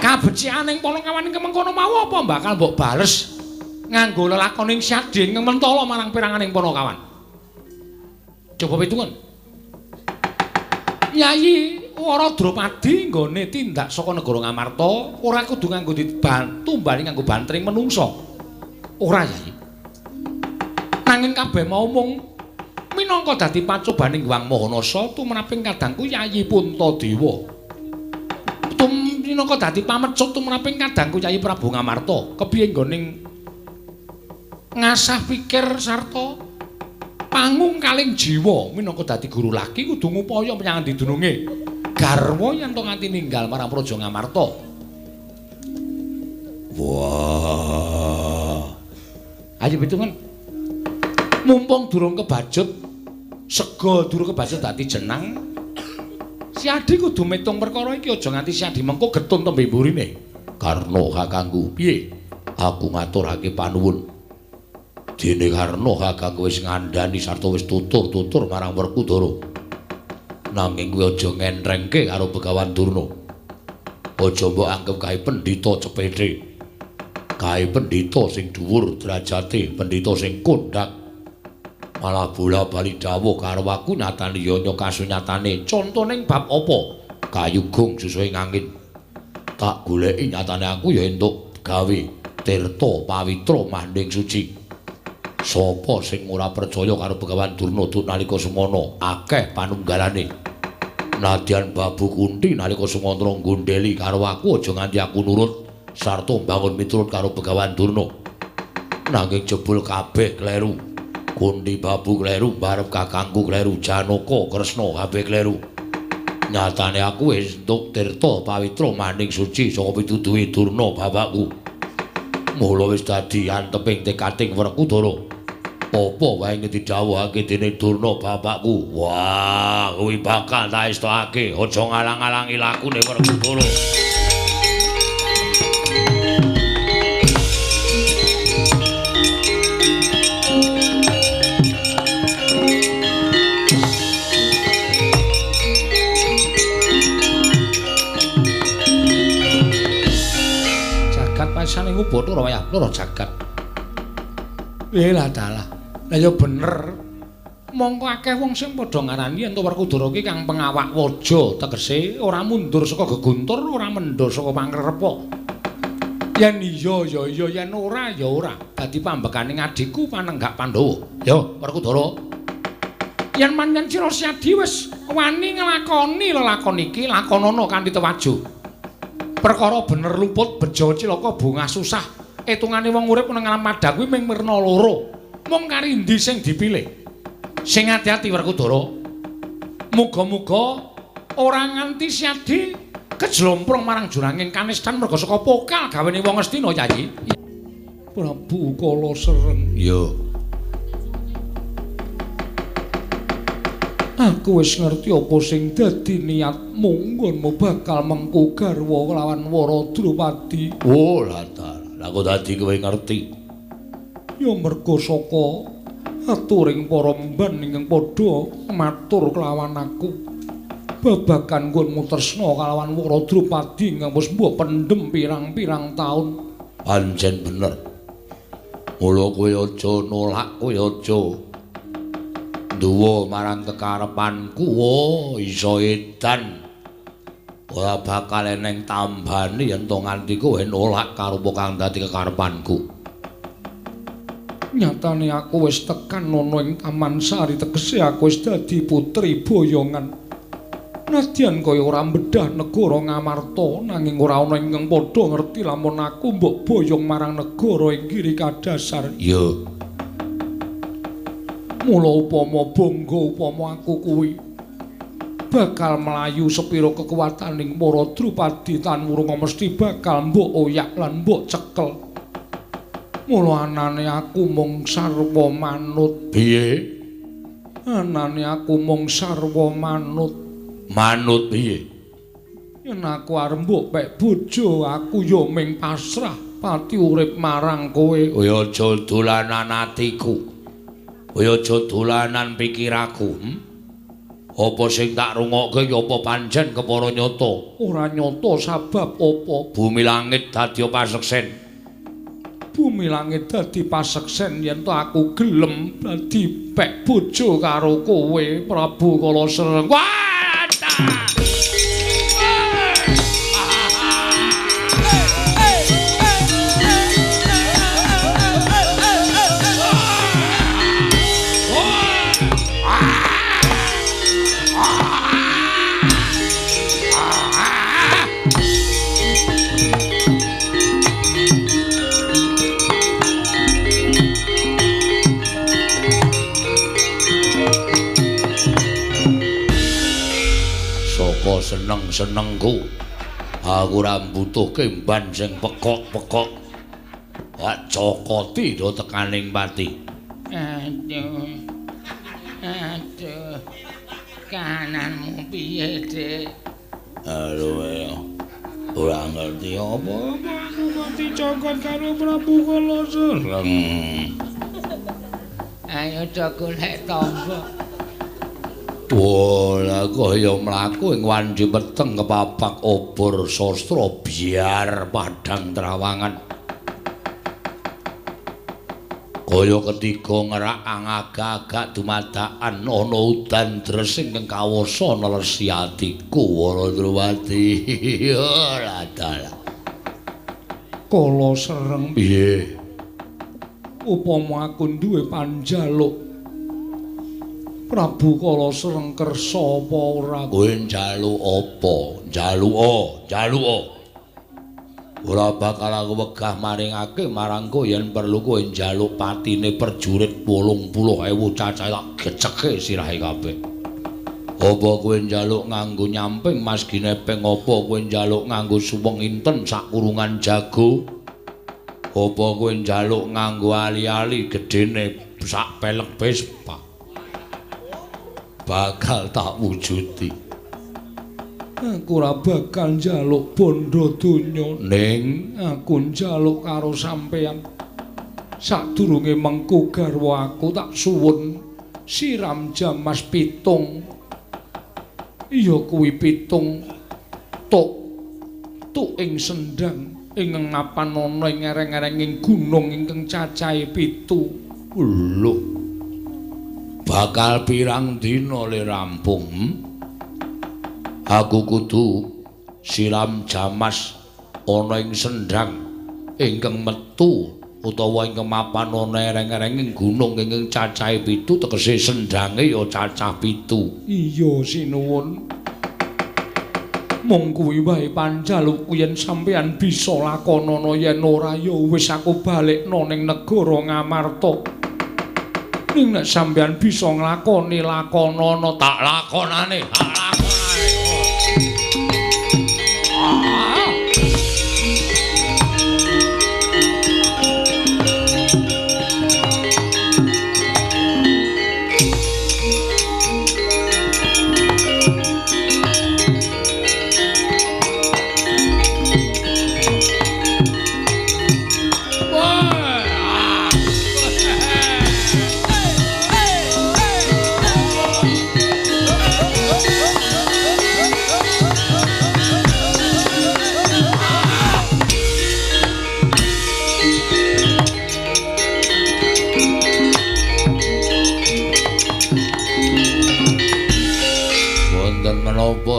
Kabecikan ing Panakawan ing mengkono mau apa bakal mbok bales nganggo lelakoning Syadi ing mentala marang peranganing Panakawan. Coba pitungan. Yayi Wara Drupadi nggone tindak saka negara Ngamarta ora kudu nganggo ditumbali nganggo bantring menungsa. Ora, Yayi. Nanging kabeh mau mung minangka dadi pacobaning Hyang Mahanasa tumraping kadangku Yayi Puntadewa. Minangka dadi pamecut tumraping kadangku Yayi Prabu Ngamarta. Kepiye nggone ngasah pikir sarta pangungkaling jiwa minangka dadi guru laki kudu ngupaya menyang endi dununge garwa yen to nganti ninggal marang Praja Ngamarta. Wah. Ayo pitungan. Mumpung durung kebacut sega durung kebacut dadi jenang, Siadi kudu metung perkara iki aja nganti Siadi mengko getun tembe mburine. Karna kakangku, piye? Aku ngaturake panuwun. Dene Karna kakangku wis ngandhani sarta wis tutur-tutur marang Werkudara. Nanging kowe aja ngentrengke karo Begawan Durna. Aja mbok anggep kae pendhita cepete. Kae pendhita sing dhuwur derajate, pendhita sing kondhak. Malah bola-bali dawuh karo aku nyatane ya kasunyatane. Contone bab apa? Kayu gong susuhe ngangin. Tak goleki nyatane aku ya entuk gawe tirta pawitra manding suci. Sapa sing ora percaya karo Begawan Durna duk nalika semana akeh panunggalane. Nadyan Babu Kunti nalika Sumantra nggondheli karo aku aja nganti aku nurut sarta mbangun miturut karo Begawan Durna. Nanging jebul kabeh kleru. Kunti Babu kleru, barep kakangku kleru, Janaka Kresna kabeh kleru. Nyatane aku wis entuk tirta pawitra maning suci saka pituduhe Durna bapakku. Mula wis dadi anteping tekating Werkudara. Apa wae didhawuhake dening Durna bapakku? Wah, kuwi bakal tak estokake. Aja ngalang-alangi lakune Werkudara. Pasane iku Bathara wayah loro jagat. Lah dalah. Lah ya bener. Mongko akeh wong sing padha ngarani yen to Werkudara ki kang pengawak waja, tegese ora mundur saka geguntur, ora mendha saka pangrepa. Yen iya ya iya, yen ora ya ora. Dadi pambekane adhiku panenggak Pandhawa. Yo Werkudara. Yen pancen sira Syadi wis wani nglakoni lelakon iki, lakonana kanthi tewaju. Perkara bener luput bejo cilaka bungah susah etungane wong urip nang alam padha kuwi mung mirna loro mung kari endi sing dipilih. Sing ati-ati Werkudara, muga-muga ora nganti Syadi kejlomprong marang juranging kanistan merga saka pokal gawene wong Astina. Yayi Prabu Kala Sereng. Iya. Aku wis ngerti apa sing dadi niatmu, nggonmu bakal mengku garwa lawan Wara Drupadi. Oh, lah ta. Lah kok dadi kowe ngerti? Ya merga saka aturing para mban ingkang padha matur kelawan aku. Babagan nggonmu tresna kalawan Wara Drupadi ingkang wis mbok pendhem pirang-pirang taun. Pancen bener. Mula kowe aja nolak, kowe aja duwa marang kekarepanku. Oh, iso edan. Ora bakal eneng tambane yen to nganti kowe nolak karo apa kang dadi kekarepanku. Nyatane aku wis tekan ana ing Taman Sari, tegese aku wis dadi putri boyongan. Nadyan kaya ora mbedah negara Ngamarta, nanging ora ana ingkang padha ngerti lamun aku mbok boyong marang negara ing Giri Kadasar. Iya. Mula upama bangga upama aku kuwi bakal mlayu sepira kekuwataning para Drupadi tan wurunga mesti bakal mbok oyak lan mbok cekel. Mula anane aku mung sarwa manut. Piye? Anane aku mung sarwa manut. Manut piye? Yen aku arep mbok pek bojo, aku ya ming pasrah pati urip marang kowe. Kowe aja dolanan atiku. Kowe aja dolanan pikiraku. Apa sing tak rungokke ya apa pancen kepara nyata? Ora nyata sabab apa? Bumi langit dadi paseksen. Bumi langit dadi paseksen yen to aku gelem dadi pek bojo karo kowe Prabu Kala Sereng. Wah! Seneng-senengku aku ora mbutuhke mban sing pekok-pekok. Wak cokoti do tekaning pati. Aduh. Aduh. Kananmu piye, Dik? Aduh. Ora ngerti apa-apa aku kok dicokot karo Prabu Kala Sereng. Ayo do golek tamba. Wah, kaya mlaku ing wandi peteng kepapak obor sastra biar padhang trawangan. Kaya ketiga ngerak angagak-agak dumadakan ana udan dres ingkang kawasa nelesi atiku Wara Drupadi. Ora dalah. Kala Sereng piye? Upama aku duwe panjaluk Prabu Kala Sereng kersa apa ora? Kowe njaluk apa? Njaluka, njaluka. Ora bakal aku wegah maringake marang kowe yen perlu kowe njaluk patine perjurit 80.000 cacah tak geceke sirahe kabeh. Apa kowe njaluk nganggo nyamping Mas Ginepeng? Apa kowe njaluk nganggo suweng inten sak kurungan jago? Apa kowe njaluk nganggo ali-ali gedene sak pelek Vespa? Bakal tak wujudi. Aku ora bakal njaluk bondo donya, ning aku njaluk karo sampeyan. Sadurunge mengku garwa aku tak suwun siram jamas pitung. Iya kuwi pitung tuk tuk ing sendang ing ngapan ana ing ereng-erenging gunung ingkang cacahe 7. Lho. Bakal pirang dina le rampung? Aku kudu siram jamas ana ing sendang ingkang metu utawa ingkang mapan ana ereng-erenging gunung ingkang cacahe 7, tegese sendange ya cacah 7. Iya sinuwun. Mung kuwi wae panjalukku yen sampeyan bisa lakonana, yen ora ya wis aku balekno ning negara Ngamarta. Ning nek sampeyan bisa nglakoni lakonana, tak lakonane, tak lakonane.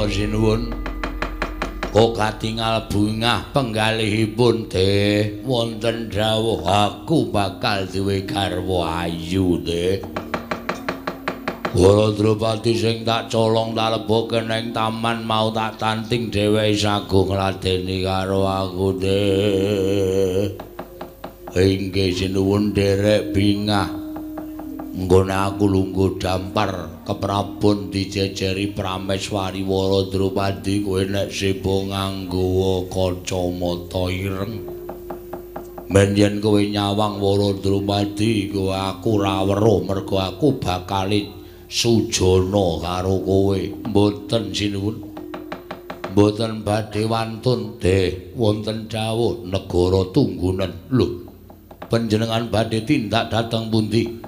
Sinuwun kok katingal bungah penggalihipun teh wonten dawuh aku bakal duwe garwa ayu teh. Wara Drupadi sing tak colong tak lebokke ning taman mau tak tanting dheweke sago ngladeni karo aku teh. Inggih sinuwun derek bingah. Nggone aku lungguh dampar keprabon dijejeri Prameswari Wara Drupadi kowe nek sebo nganggo kacamata ireng. Men yen kowe nyawang Wara Drupadi kowe aku ora weruh mergo aku bakal sujana karo kowe. Mboten sinuwun. Mboten badhe wantun deh wonten dawuh negara tunggunen. Lho, panjenengan badhe tindak dhateng pundi?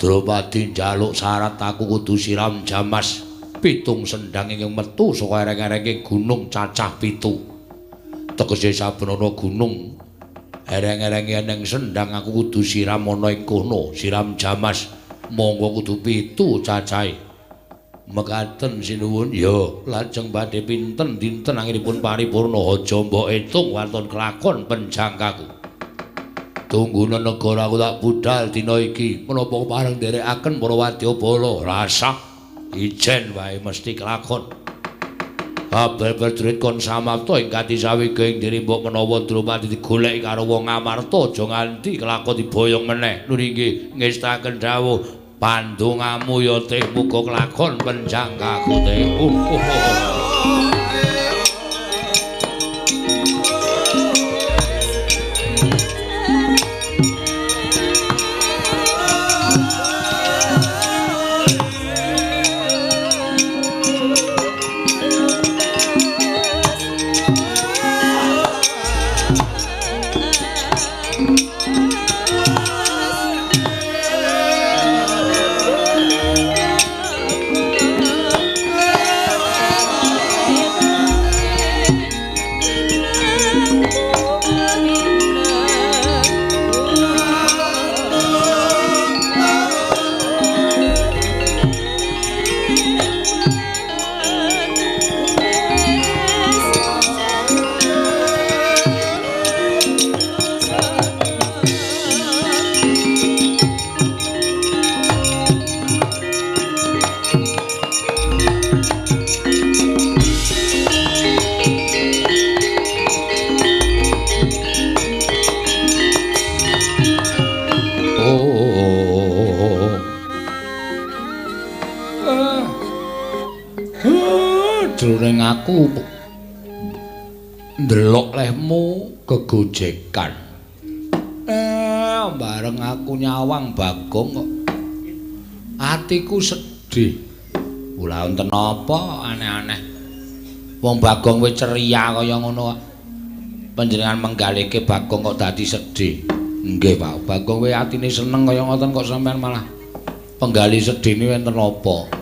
Drupadi njaluk syarat aku kudu siram jamas Pitung sendang ingkang metu saka ereng-erenge gunung cacah 7. Tegese saben ana gunung ereng-erenge eneng sendang aku kudu siram ana ing kono, siram jamas. Monggo kudu 7 cacahe. Mekaten sinuwun. Ya, lajeng badhe pinten dinten anggenipun paripurna aja mbok etung waton kelakon penjangkaku. Tunggune negara aku tak budal dina iki. Menapa pareng nderekaken para wadyabala? Rasah ijen wae mesti kelakon. Kabeh prajurit kon samapta ing katisawega ing diri mbok menawa Drupadi digoleki karo wong Amarta aja nganti kelakon diboyong meneh. Nun inggih ngestaken dawuh pandongamu ya teh muga kelakon penjangkaku teh. Jroning aku ndelok lehmu kegojekan. Bareng aku nyawang Bagong kok atiku sedih. Ora wonten apa aneh-aneh. Wong Bagong wis ceria kaya ngono kok. Panjenengan menggalike Bagong kok dadi sedih. Nggih, Pak. Bagong wis atine seneng kaya ngoten kok sampean malah penggali sedihne wonten apa?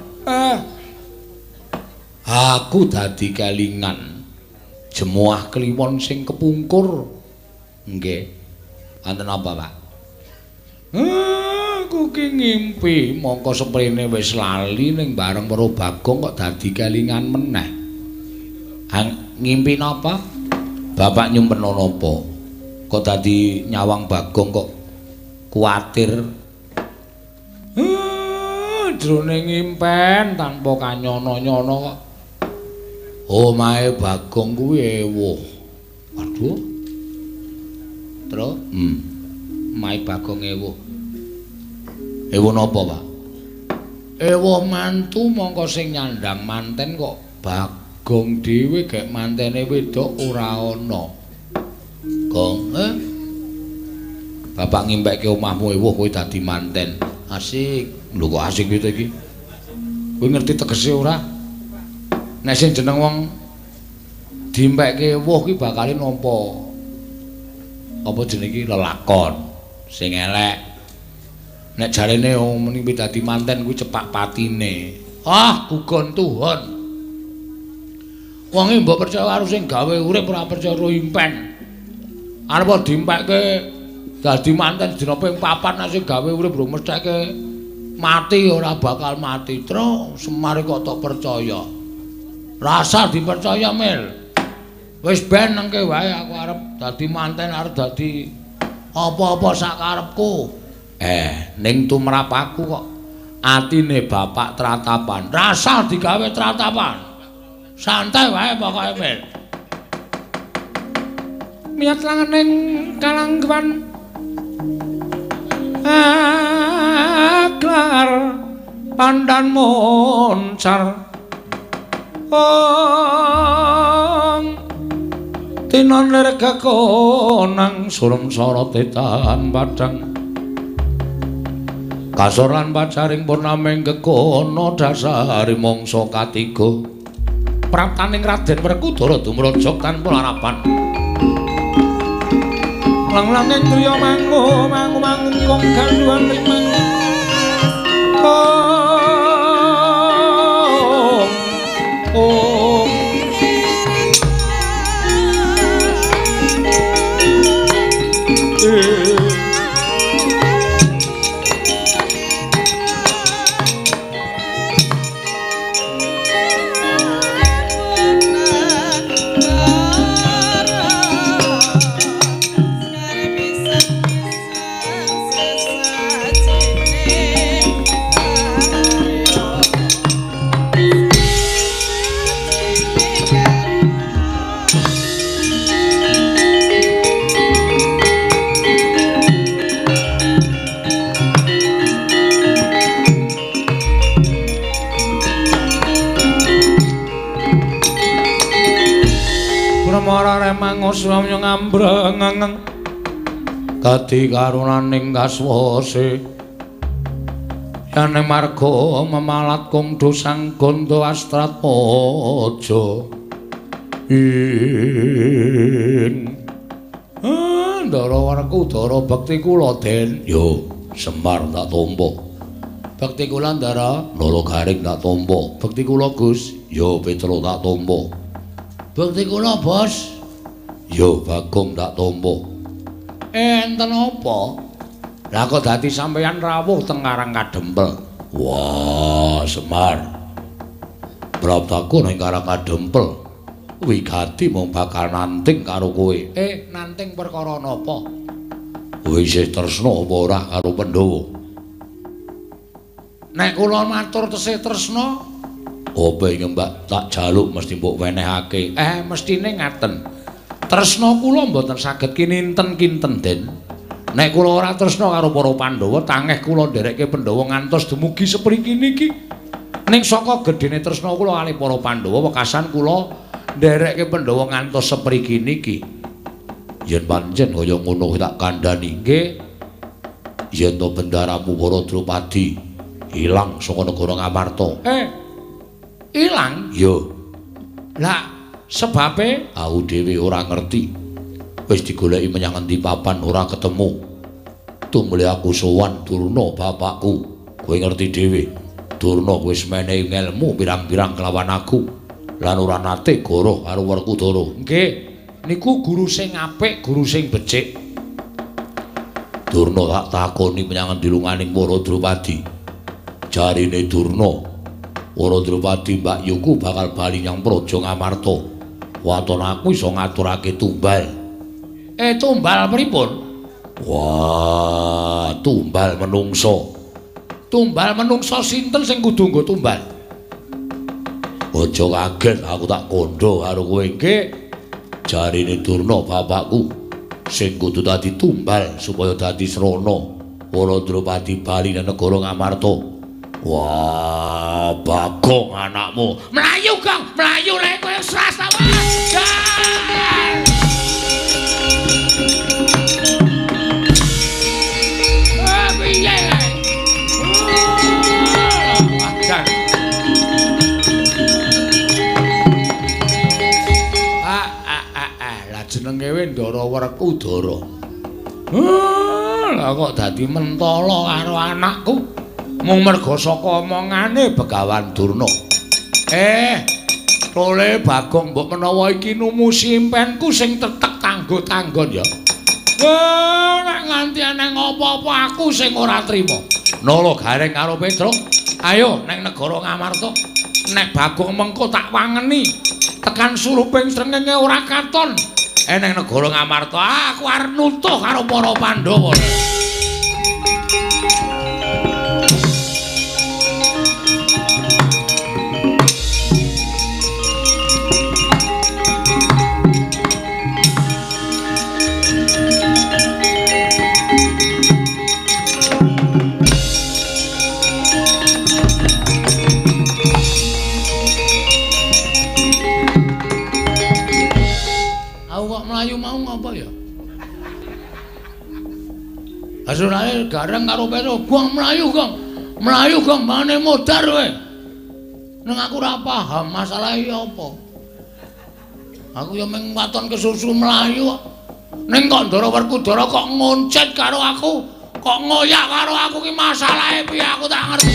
Aku dadi kelingan jemuah kliwon sing kepungkur. Nggih. Wonten apa, Pak? Aku ki ngimpi mongko seprene wis lali ning bareng weruh Bagong kok dadi kelingan meneh. Ngimpi napa? Bapak nyumpena napa? Kok dadi nyawang Bagong kok kuwatir? Jroning ngimpen tanpa kanyono-nyono kok omahe Bagong kuwi ewuh. Waduh. Terus, omahe Bagong ewuh. Ewuh napa, Pak? Ewuh mantu mongko sing nyandang manten kok Bagong dhewe gek mantene wedok ora ana. Gong, Bapak ngimpekke omahmu ewuh kowe dadi manten. Asik. Lho kok asik piye to iki? Kowe ngerti tegese ora? Nek sing jeneng wong dimpekke ewuh ki bakale nampa apa jenenge iki lelakon sing elek. Nek jarene wong muni dadi manten kuwi cepak patine. Ah, gugon tuhon. Wonge mbok percaya karo sing gawe urip ora percaya karo impen. Arep dimpekke dadi manten dina ping 4 nek sing gawe urip lho mestheke mati ora bakal mati. Tru Semar kok tok percaya. Rasa dipercaya Mil. Wis ben nengke wae aku arep dadi manten arep dadi apa-apa sak karepku. Ning tumrap aku kok atine bapak tratapan. Rasa digawe tratapan. Santai wae pokoke Mil. Miyat langening kalangguan aglar pandan moncar. Ong tinon lir kekonang surem sorote tahan padang kasor lan pacaring purnaming kekono dasari mangsa katiga praptaning Raden Werkudara dumrajak tanpa larapan lang-langing griya mangu mangu mangkung ganduan rimang. Semara remangus wamya ngambrengeng kadi karunaning kaswase yaning marga memalat kung dosang gandha astratmaja ing Ndara Werkudara bekti kula Den. Yo Semar tak tampa. Bekti kula Ndara. Nara Garing tak tampa. Bekti kula Gus. Yo Petro tak tampa. Bekti kula Bos. Yo Bagong tak tampa. Enten apa? Lah kok dadi sampeyan rawuh teng Karang Kadempel? Wah, Semar. Praptaku ning Karang Kadempel wigati mung bakal nanting karo kowe. Nanting perkara napa? Kowe isih tresna apa ora karo Pandhawa? Nek kula matur tesih tresna, apa ing mbak tak jaluk mesti mbok wenehake? Mestine ngaten. Tresna kula mboten saged kininten-kinten, Den. Nek kula ora tresna karo para Pandhawa, tangeh kula nderekke Pandhawa ngantos dumugi sepriki niki. Ning saka gedhene tresna kula kalih para Pandhawa, wekasan kula nderekke Pandhawa ngantos sepriki niki. Yen pancen kaya ngono tak kandhani. Nggih. Yen to bendaramu para Drupadi ilang saka negara Ngamarta. Ilang? Iya. Lah sebabe aku dhewe ora ngerti. Wis digoleki menyang endi papan ora ketemu. Tumuli aku sowan Durna bapakku. Kowe ngerti dhewe. Durna wis menehi ngelmu pirang-pirang kelawan aku. Lan ora nate goroh karo Werkudara. Nggih, niku guru sing apik, guru sing becik. Durna tak takoni menyang endi lunganing para Drupadi. Jarine Durna, para Drupadi Mbak Yuku bakal bali nyang Praja Ngamarta. Waton aku iso ngaturake tumbal. Tumbal pripun? Wah, tumbal menungso. Tumbal menungso sinten sing kudu nggo tumbal? Aja kaget aku tak kandha karo kowe. Nggih. Jarine Durna bapakku sing kudu dadi tumbal supaya dadi srana para Drupadi bali nang negara Ngamarta. Wah, Bagong anakmu. Mlayu, Gong, mlayu lek kowe srasta. Piye kae? Jan. Lah jenenge we Ndara Werkudara. Lah kok dadi mentala karo anakku mung merga saka omongane Begawan Durna. Tole Bagong mbok menawa iki numusi impenku sing tetek tanggo-tanggon ya. Nek nganti eneng apa-apa aku sing ora trima. Nala Gareng karo Petruk, ayo neng negara Ngamarta. Nek Bagong mengko tak wangeni tekan suruping srengenge ora katon. Neng negara Ngamarta aku arep nutuh karo para Pandhawa. Mlayu mau ngapa ya? Asurane Gareng karo Petro, "Gong mlayu, Gong. Mlayu, Gong, mane modar kowe." Neng aku ora paham masalah iki apa. Aku ya mung waton kesusu mlayu kok. Ning kok Ndara Werkudara kok ngoncet karo aku, kok ngoyak karo aku ki masalahe piye aku tak ngerti.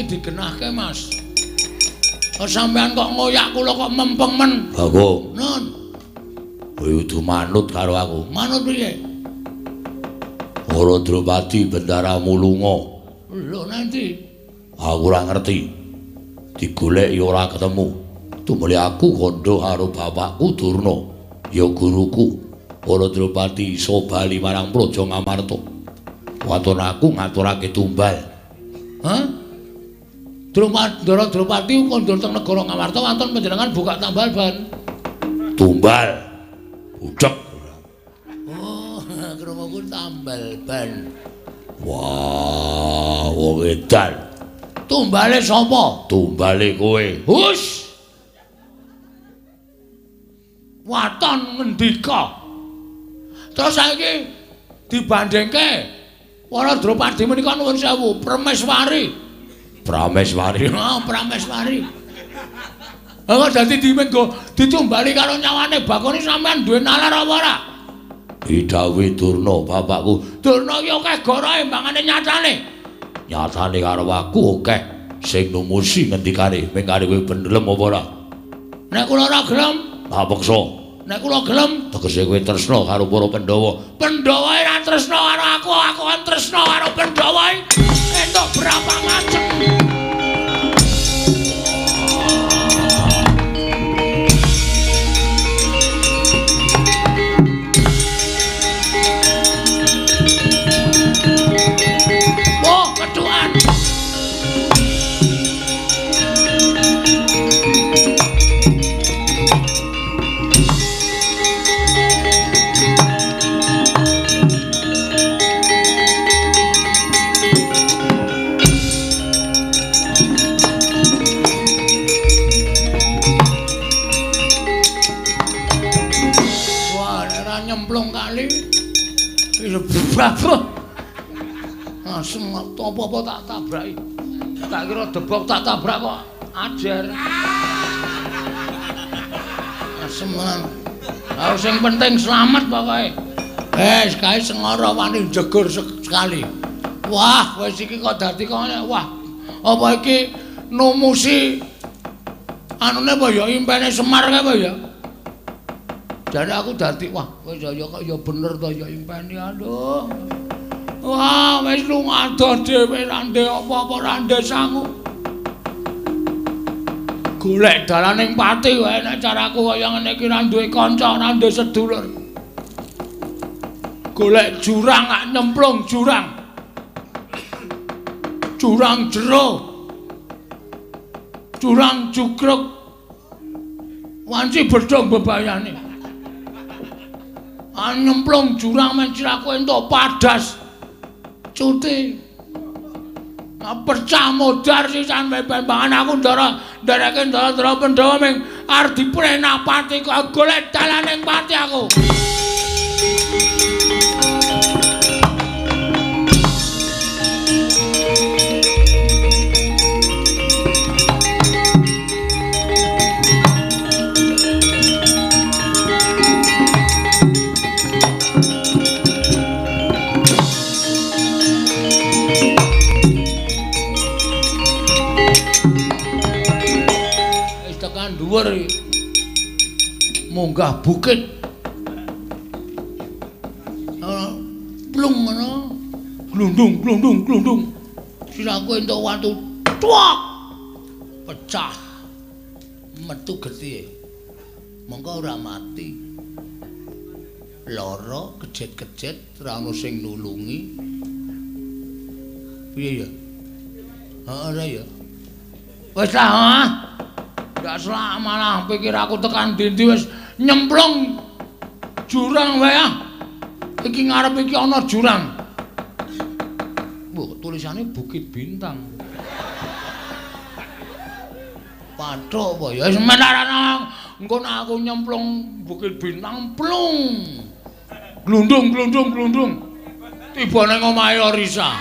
Digenahke Mas. Kok sampean kok ngoyak kula kok mempeng men. Bagong. Nun. Kowe kudu manut karo aku. Manut piye? Para Drupadi bendaramu lunga. Lho nanti aku ora ngerti. Digoleki ora ketemu. Tumuli aku kandha karo bapakku Durna, ya guruku. Para Drupadi iso bali marang Praja Ngamarta. Waton aku ngaturake tumbal. Hah? Ndara Drupadi kondur teng negara Ngamarta wonten panjenengan buka tambal ban. Tumbal. Budhek. Oh, krungu Aku tambal ban. Wah, wong edan. Tumbale sapa? Tumbale kowe. Hus. Waton ngendika. Terus saiki dibandingke para Drupadi menika nuwun sewu, Prameswari. Prameswari. Oh, Prameswari. Apa dadi dimenggo ditumbali karo nyawane Bakone sampean duwe nalar apa ora? Didhawuhi Durna bapakku. Durna iki akeh gorohe mbangane nyatane. Nyatane karo aku akeh sing numusi ngendikane ming karo kowe bendelem apa ora? Nek kula ora gelem, tak peksa. Nek kula gelem, tegese kowe tresna karo para Pandhawa. Pandhawa ora tresna karo aku, aku kan tresna karo Pandhawa. Entuk berapa macem. Wah, keduan. Wah, ora nyemplung kali. Wis brabah. Langsung apa-apa tak tabraki. Tak kira debok tak tabrak kok ajar. Asem tenan. Lah sing penting slamet pokoke. Wis kae sengara wani jegur sekali. Wah, wis iki kok dadi kok wah. Apa iki numusi anune apa ya impene Semar kae apa ya? Jare aku dadi wah wis ya kok ya bener to ya impene aduh. Wah, wis lunga adoh dhewe ra ndek apa-apa ra ndek sangu. Golek dalan ning pati wae nek caraku kaya ngene iki ra duwe kanca, ra duwe sedulur. Golek jurang ak nyemplung jurang. Jurang jero. Jurang jugruk. Wanci bedhong bebayane. Nyemplung jurang men siraku entuk padas. Cuti. Pecah modar sisan bembangan aku ndara ndereke ndara-ndara Pandhawa ming arep diprenapati kok golek dalan ning pati aku. Dhuwur munggah bukit plung ngono glundung glundung glundung siraku entuk watu tuak pecah metu getihe mongko ora mati lara kejet-kejet ora ono sing nulungi piye ya heeh ora ya wis lah ha ndak selak malah pikir aku tekan dindi wis nyemplung jurang wae ah. Iki ngarep iki ana jurang. Wah, tulisane Bukit Bintang. Pathuk apa ya wis menarana engko nek aku nyemplung Bukit Bintang plung. Glundung glundung glundung. Tiba nang omahe Orisa.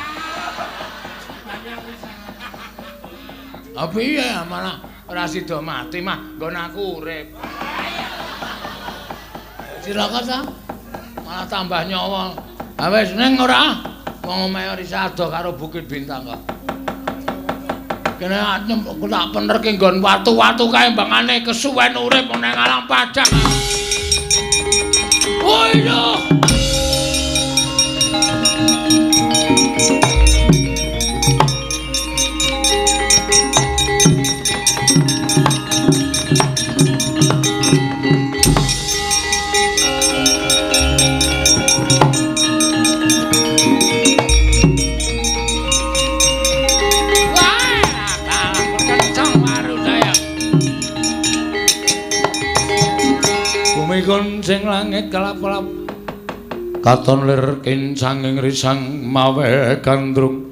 Apa iya malah ora sida mati mah nggon aku urip. Cilaka ta? Malah tambah nyawa. Ha wis ning ora? Wong omahe Orisa adoh karo Bukit Bintang kok. Kene tak penerke nggon watu-watu kae mbangane kesuwen urip nang alang padang. Oh iya. Bumi sing langit kelap-kelap Katon lir kincanging risang mawe gandrung.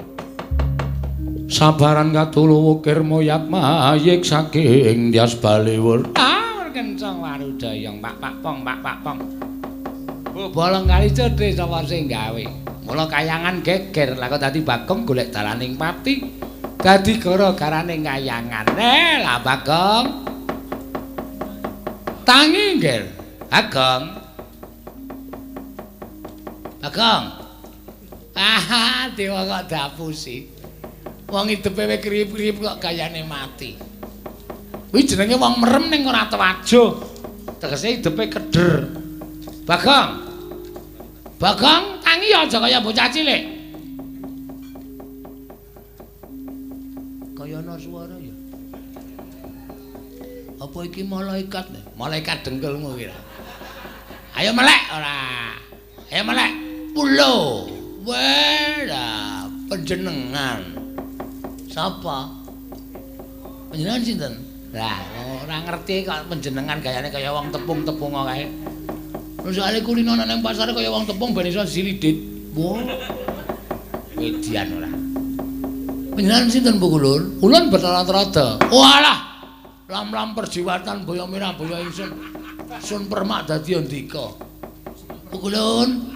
Sabaran katulu wukir moyat mayik saking Dyas Baliwur. Ah, kencang warudayang pak pak pong pak pak pong. Bolong kali cedhe sapa sing gawe. Mula kayangan geger lah kok dadi Bagong golek dalaning pati. Dadi gara-garane kayangan. Lah Bagong. Tangi nggih. Bagong. Bagong. Ah, dewa kok dapusi. Wong idepe wis kriyip-kriyip kok gayane mati. Kuwi jenenge wong merem ning ora tewajuh. Tegese idepe keder. Bagong. Bagong tangi aja kaya bocah cilik. Kaya ana swara ya. Apa iki malaikat? Malaikat dengkulmu kira. Ayo melek ora. Ayo melek. Pulo. Weh, lah panjenengan. Sapa? Panjenengan sinten? Lah, ora ngerti kok panjenengan gayane kaya wong tepung-tepung kae. Soale kulino nang pasar kaya wong tepung ben iso silidit. Wah. Median ora. Panjenengan sinten Bu Kulun? Ulun Bathara Trada. Walah. Lam-lam perjiwatan boyo mirah boyo ingsun. Sun permak dadi andika. Bu Kulun.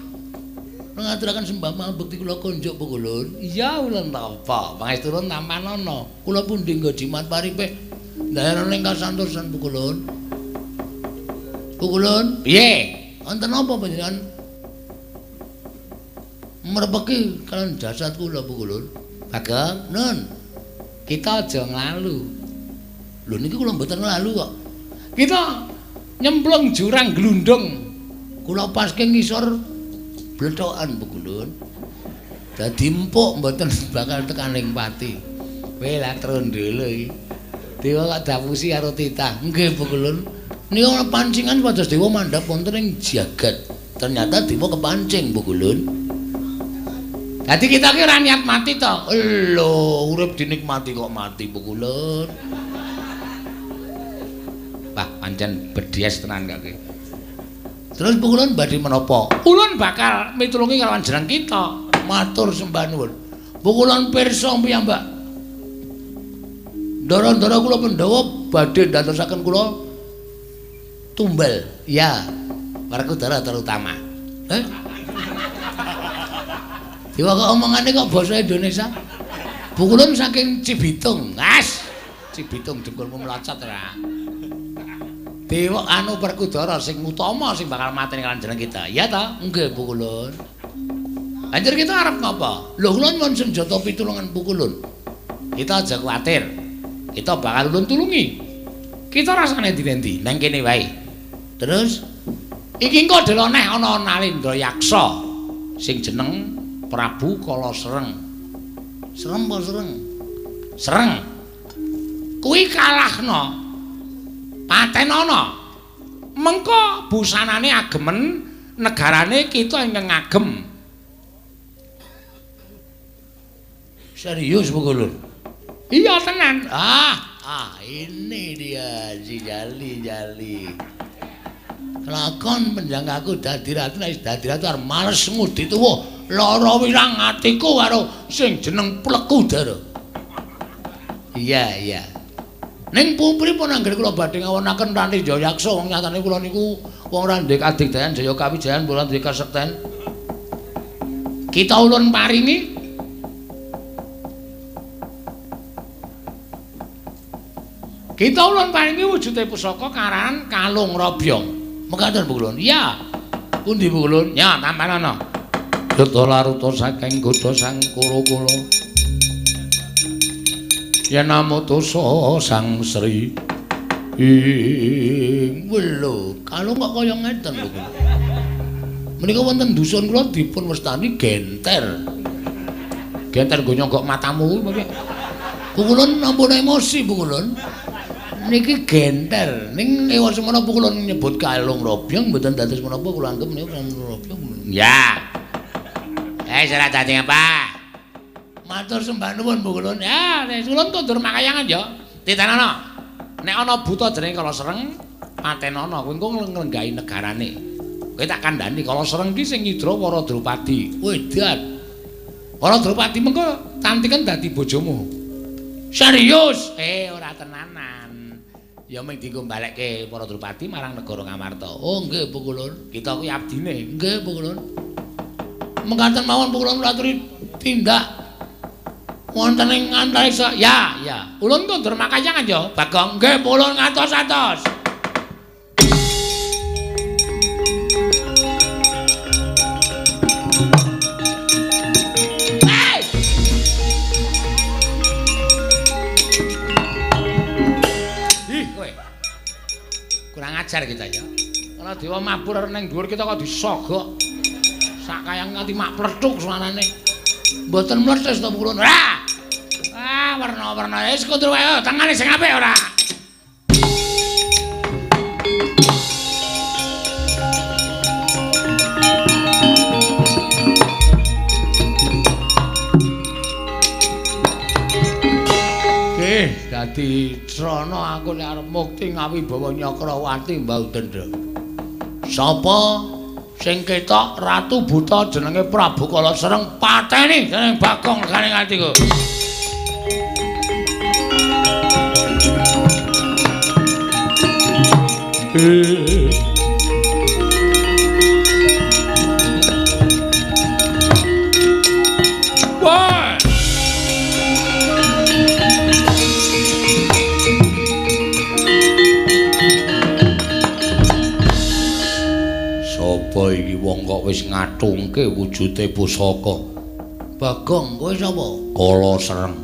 Ngaturaken sembah mabekti kula konjuk Bu Kulun. Iya ulun tampa. Pangesturun tampanana. Kula pundi nggo jimat paripe. Ndayana ing kasantosan Bu Kulun. Bu Kulun, piye? Wonten apa panjenengan mrepeki kalian jasad kula Bu Kulun? Bagong, nun. Kita aja nglalu. Lho niki kula mboten nglalu kok. Kita nyemplung jurang glundung. Kula paske ngisor blethokan Bu Kulun. Dadi empuk mboten bakal tekaning pati. Kowe lah trondolo iki. Dewa kok dapusi karo titah. Nggih Bu Kulun. Niku ana pancingan pados dewa mandhap wonten ing jagat. Ternyata dewa kepancing Bu Kulun. Dadi kita ki ora niat mati to. Lho, urip dinikmati kok mati Bu Kulun. Wah, pancen bedies tenan kok iki. Terus Bu Kulun badhe menapa? Ulun bakal mitulungi kalawan jeneng kita. Matur sembah nuwun. Bu Kulun pirsa piyambak. Ndara-ndara kula Pandhawa badhe ndadosaken kula tumbal. Ya, Werkudara terutama. Eh? Dewa kok omongane kok basa Indonesia? Bu Kulun saking Cibitung. As. Cibitung dengkulmu mlocot ora. Dewa anu Werkudara sing utama sing bakal mateni kalian jeneng kita. Iya ta? Nggih Bu Kulun. Banjur kita arep ngapa? Lho kula nyuwun senjata pitulungan Bu Kulun. Kita aja kuwatir. Kita bakal ulun tulungi. Kita rasane ndi-ndi nang kene wae. Terus iki engko deloneh ana Nalendra Yaksa sing jeneng Prabu Kala Sereng. Serem apa sereng? Sereng. Kuwi kalahna. Patenana. Mengko busanane agemen negarane kita ingkang ngagem. Serius Bu Kulun? Iya tenan. Ah, ini dia si Jali-Jali. Lakon penjangkaku dadi ratu, nek dadi ratu arep males ngudi tuwa. Lara wirang atiku karo sing jeneng Plekudara. Iya, iya. Ning pripun anggere kula badhe ngawonaken Rani Jayaksa wong nyatane kula niku wong ora ndek kadigdayan jaya kawijayan ora ndek kasekten. Kita ulun paringi Kita ulun paringi wujude pusaka karan Kalung Rabyong. Mekaten Bu Kulun. Iya. Pundi Bu Kulun? Ya, tampanana. Duta laruta saking godha sang Kura-kura. Yen amutusa sang Sri ing welo, kalung kok kaya ngeten Bu Kulun. Menika wonten dusun kula dipun wastani genter. Genter nggo nyonggok matamu kuwi piye? Bu Kulun ampun emosi Bu Kulun. Niki genter. Ning ewa semono kula nyebut Kalung Robyong mboten dados menapa kula anggep niku Kalung Robyong. Ya. Ora dadi apa. Matur sembah nuwun Bu Kulun. Ya, nek ulun kondur makayangan ya. Titenana. Nek ana buta jenenge Kala Sereng, patenana kuwi engko nglenggahi negarane. Kowe tak kandhani Kala Sreng ki sing nyidra para Drupadi. Wedan. Para Drupadi mengko tantiken dadi bojomu. Serius? Ora tenanan. Ya mung dienggo balekke para Drupadi marang negara Ngamarta. Oh nggih Pukulun, kita kuwi abdine. Nggih Pukulun. Mekaten mawon Pukulun kula aturi tindak wonten ing antariksa. Ya, ya. Ulun kondur makayangan ya, Bagong. Nggih Pukulun ngatos-atos. Kurang ajar kita ya. Kalau dewa mabur neng dhuwur kita kok disogok. Sak kayang nganti mak plecuk suarane. Mboten mletes to Pukulun. Ora. Ah, werna-werna wis kondur wae tangane sing apik ora. Dadi srana aku nek arep mukti ngawibawa Nyakrawati Mbah Dendra. Sapa sing ketok Ratu Buta jenenge Prabu Kala Sreng pateni jeneng Bagong regane atiku. Wah! Sapa iki wong kok wis ngatungke wujude pusaka? Bagong, kowe sapa? Kala Sreng.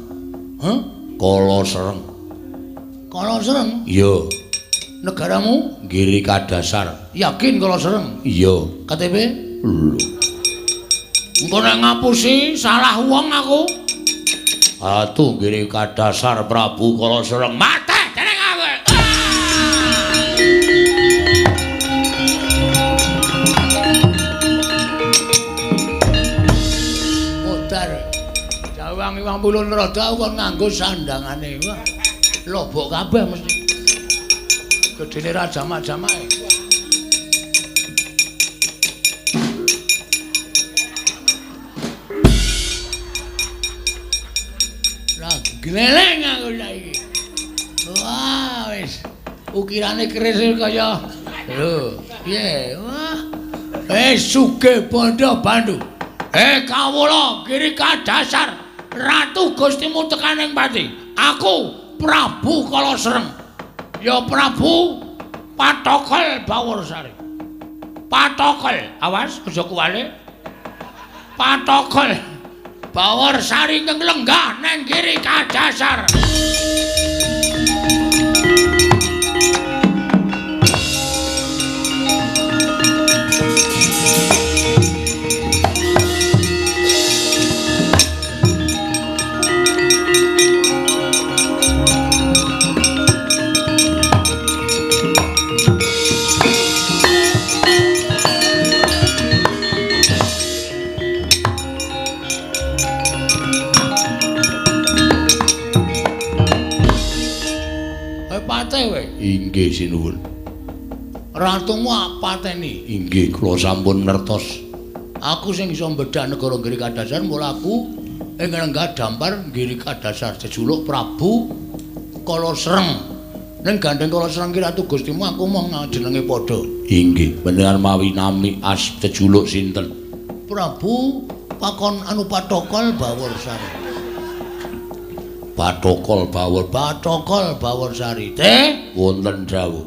Hah? Kala Sreng. Kala Sreng? Iya. Negaramu? Giri Kadasar. Yakin Kala Sreng? Iya. KTP? Lho. Engko nek ngapusi salah wong aku. Atuh Giri Kadasar Prabu Kala Sreng. Mate jeneng aku. Jawang iwang pulun rada aku kon nganggo sandangane. Wah, lobok kabeh mesti. Gedene ra jamak-jamake. Lah gleleng aku saiki. Wah, wis ukirane keris kaya lho, piye? Wah. Sugih bondo bandu. Kawula Giri Kadasar Ratu Gustimu tekaning pati. Aku Prabu Kala Sreng. Ya Prabu Patokol Baworsari. Patokol, awas aja kuwale. Patokol Baworsari ingkang lenggah nang Giri Kadasar. Inggih sinuwun. Ratumu pateni. Inggih kula sampun ngertos. Aku sing iso mbedhak negara Giri Kadasar mula aku ing lenggah dampar Giri Kadasar jejuluk Prabu Kala Sreng. Ning gandeng Kala Sreng ki Ratu Gustimu aku mung jenenge padha. Inggih, panjenengan mawi nami as jejuluk sinten? Prabu Pakon anu Patokol Baworsari. Patokol Bawor, Patokol Baworsari. Teh wonten dawuh.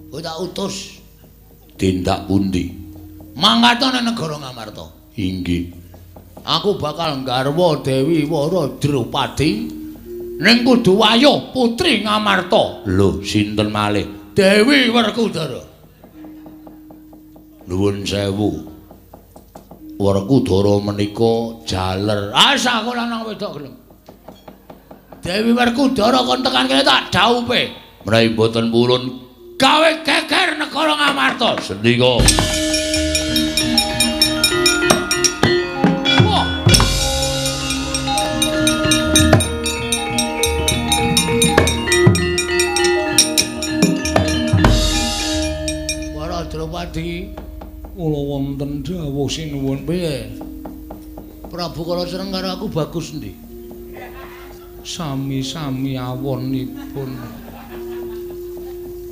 Kowe tak utus tindak pundi? Mangkat nang negara Ngamarta. Inggih. Aku bakal nggarwa Dewi Wara Drupadi ning kudu wayuh putri Ngamarta. Lho, sinten malih? Dewi Werkudara. Nuwun sewu. Werkudara menika jaler. Asa aku lanang wedok gelem. Dewi Werkudara kon tekan kene tak dhaupe. Menawi mboten purun gawe geger negara Ngamarta. Sendika. Wah. Para Drupadi, Kula wonten dawuh sinuwun. Piye? Prabu Kalacereng karo aku bagus endi? Sami-sami awonipun.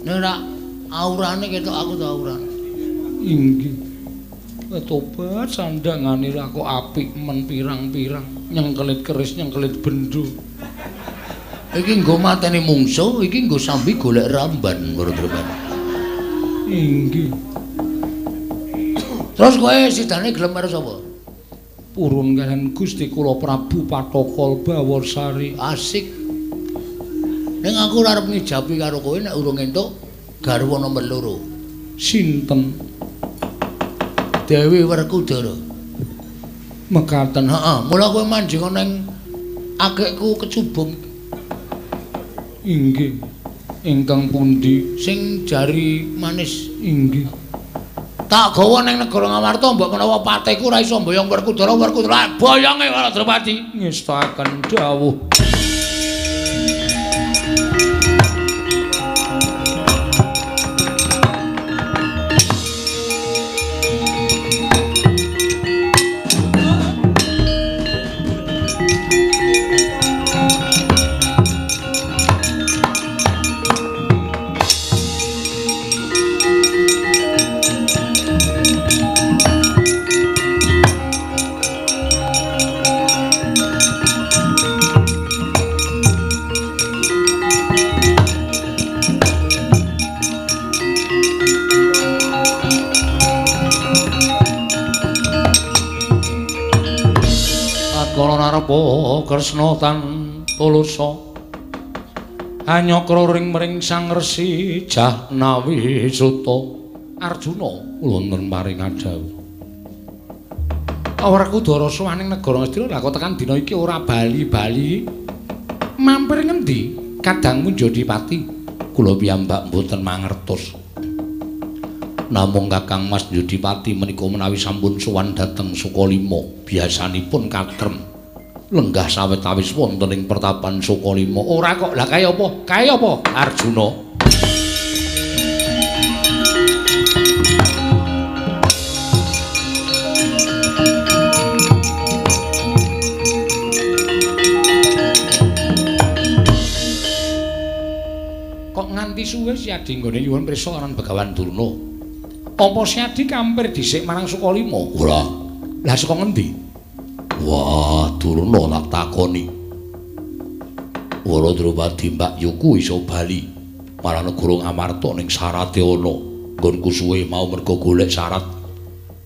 Nek ora aurane ketok aku ta aurane. Inggih. Tobat sandangane ra kok apik men pirang-pirang, nyengkelit keris, nyengkelit bendo. Iki nggo mateni mungsuh, iki nggo sambi golek ramban Drupadi. Inggih. Terus kowe sidane gelem karo sapa? Purun kaliyan Gusti kula Prabu Pathokol Bawarsari. Asik. Ning aku ora arep ngijabi karo kowe nek urung entuk garwa nomor 2. Sinten? Dewi Werkudara. Mekaten. Heeh, mula kowe manjing ning akikku kecubung. Inggih. Ingkang pundi? Sing jari manis. Inggih. Tak gawa ning negara Ngamarta mbok menawa pateku ora iso mboyong Werkudara, Werkudara boyonge Wara Drupadi. Ngestakaken dawuh. Kresna tan tulusa hanyakra ring mring Sang Resi Jahnawi Suta. Arjuna wonten paring adhawuh. Werkudara sowan ing negara Ngastina, lha kok tekan dina iki ora bali-bali. Mampir ngendi? Kadangmu Jodipati. Kula piyambak mboten mangertos. Namung Kakang Mas Jodipati menika menawi sampun sowan dhateng Sukalima, biasanipun katrem lenggah sawetawis wonten ing pertapan Sukalima. Ora kok, lah kaya apa? Kaya apa? Arjuna. Kok nganti suwe Siadi nggone nyuwun prisa aran Begawan Durna? Apa Siadi kampir dhisik marang Sukalima? Ora. Lah saka ngendi? Wah, Durna tak takoni. Wara Drupadi Mbak Yuku iso bali marang negara Ngamarta ning syarate ana. Nggonku suwe mau mergo golek syarat.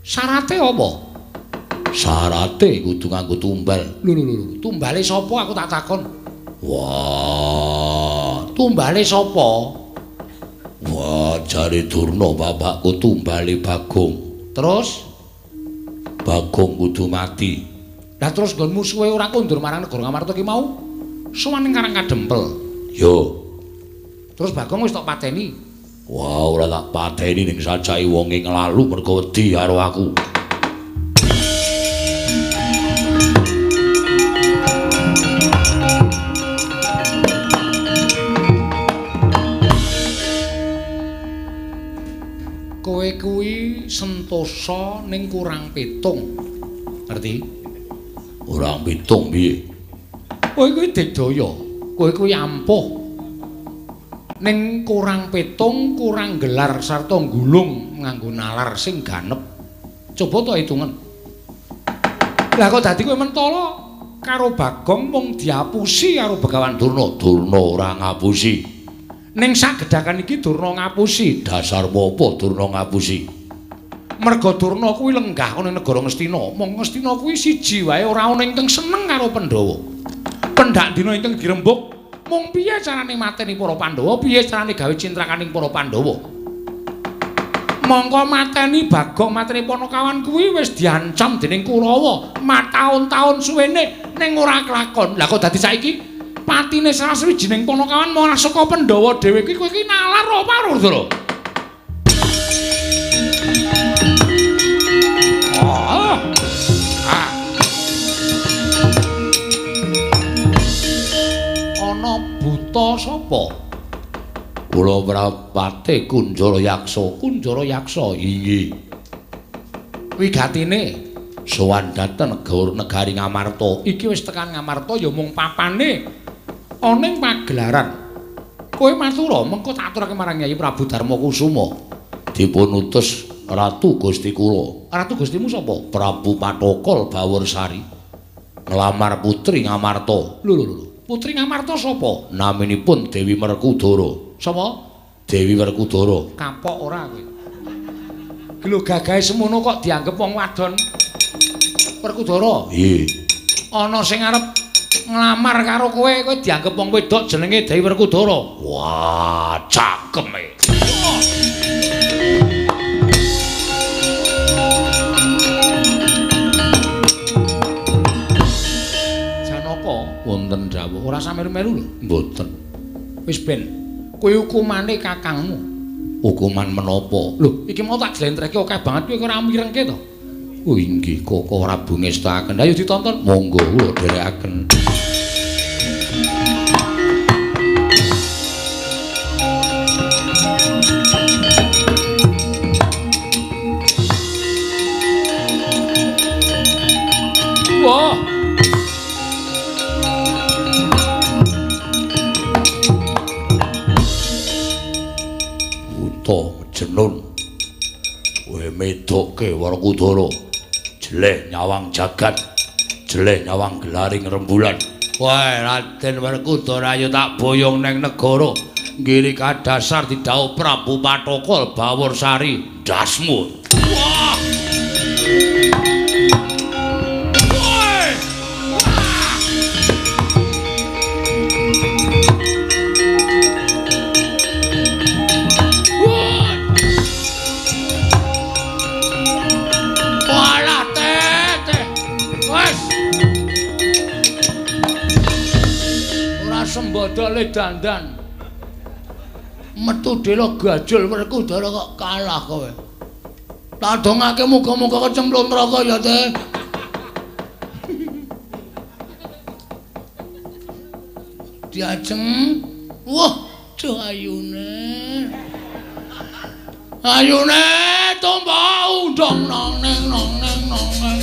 Syarate apa? Syarate kudu nganggo tumbal. Lho lho lho, tumbale sapa aku tak takon? Wah, tumbale sapa? Wah, jare Durna bapakku tumbale Bagong. Terus Bagong kudu mati. Lah terus nggonmu suwe ora kondur marang negara Ngamarta ki mau sowan ning Karang Kadempel. Yo. Terus Bagong wis tok pateni. Wah, ora tak pateni ning sajake wonge nglalu mergo wedi karo aku. Kowe kuwi sentosa ning kurang pitung. Ngerti? Ora pitung piye? Kowe kuwi digdaya, kowe kuwi ampuh. Ning kurang pitung, kurang gelar sarta nggulung nganggo nalar sing ganep. Coba to hitungen. Lah kok dadi kowe mentala karo Bagong mung diapusi karo Begawan Durna. Durna ora ngapusi. Ning sagedhakan iki Durna ngapusi. Dasarmu apa Durna ngapusi? Merga Durna kuwi lenggah ana negara Ngastina. Mong Ngastina kuwi siji wae ora ana ingkang seneng karo Pandhawa. Pendak dina ingkang dirembug, mung piye carane mateni para Pandhawa, piye carane gawe cintrakaning para Pandhawa. Mongko mateni Bagong, mateni Panakawan kuwi wis diancam dening Kurawa mataun-taun suwene ning ora kelakon. Lah kok dadi saiki patine salah sawijining Panakawan malah saka Pandhawa dhewe kuwi kowe iki nalar apa Rudra? Ana buta sapa? Kula prapate Kunjara Yaksa. Kunjara Yaksa inggih. Wigatine sowan dhateng negari Ngamarta. Iki wis tekan Ngamarta ya mung papane ana ing pagelaran. Kowe matura mengko tak aturake marang Nyai Prabu Darma Kusuma. Dipun utus Ratu Gusti kula. Ratu Gustimu sapa? Prabu Pathokol Baworsari. Nglamar putri Ngamarta. Lho lho lho. Putri Ngamarta sapa? Naminipun Dewi Werkudara. Sapa? Dewi Werkudara. Kapok ora kowe. Lho gagahe semono kok dianggep wong wadon. Werkudara. Nggih. Ana sing arep nglamar karo kowe, kowe dianggep wong wedok jenenge Dewi Werkudara. Wah, cakeme. Janaka wonten dawuh ora samelu-melu lho. Mboten. Wis ben, kowe hukumane kakangmu. Hukuman menapa? Lho, iki mau tak jlentrehke akeh banget kowe ora mirengke to? Oh inggih, Koko Prabu ngestakaken. Ayo ditonton. Monggo kula dherekaken. Wah. Buta jenun. Kowe medokke Werkudara. Jeleh nyawang jagat, jeleh nyawang gelaring rembulan. Wah, Raden Werkudara ayo tak boyong neng negara. Nggiri kadasar didhawuh Prabu Pathokol Baworsari. Ndasmu. Wah. Sembodole dandan. Metu dela gajul Werkudara kok kalah kowe. Tak dongake muga-muga kecemplung neraka ya, Teh. Diajeng. Wah, duh ayune. Ayune tumbak undang nang neng nang neng nang neng.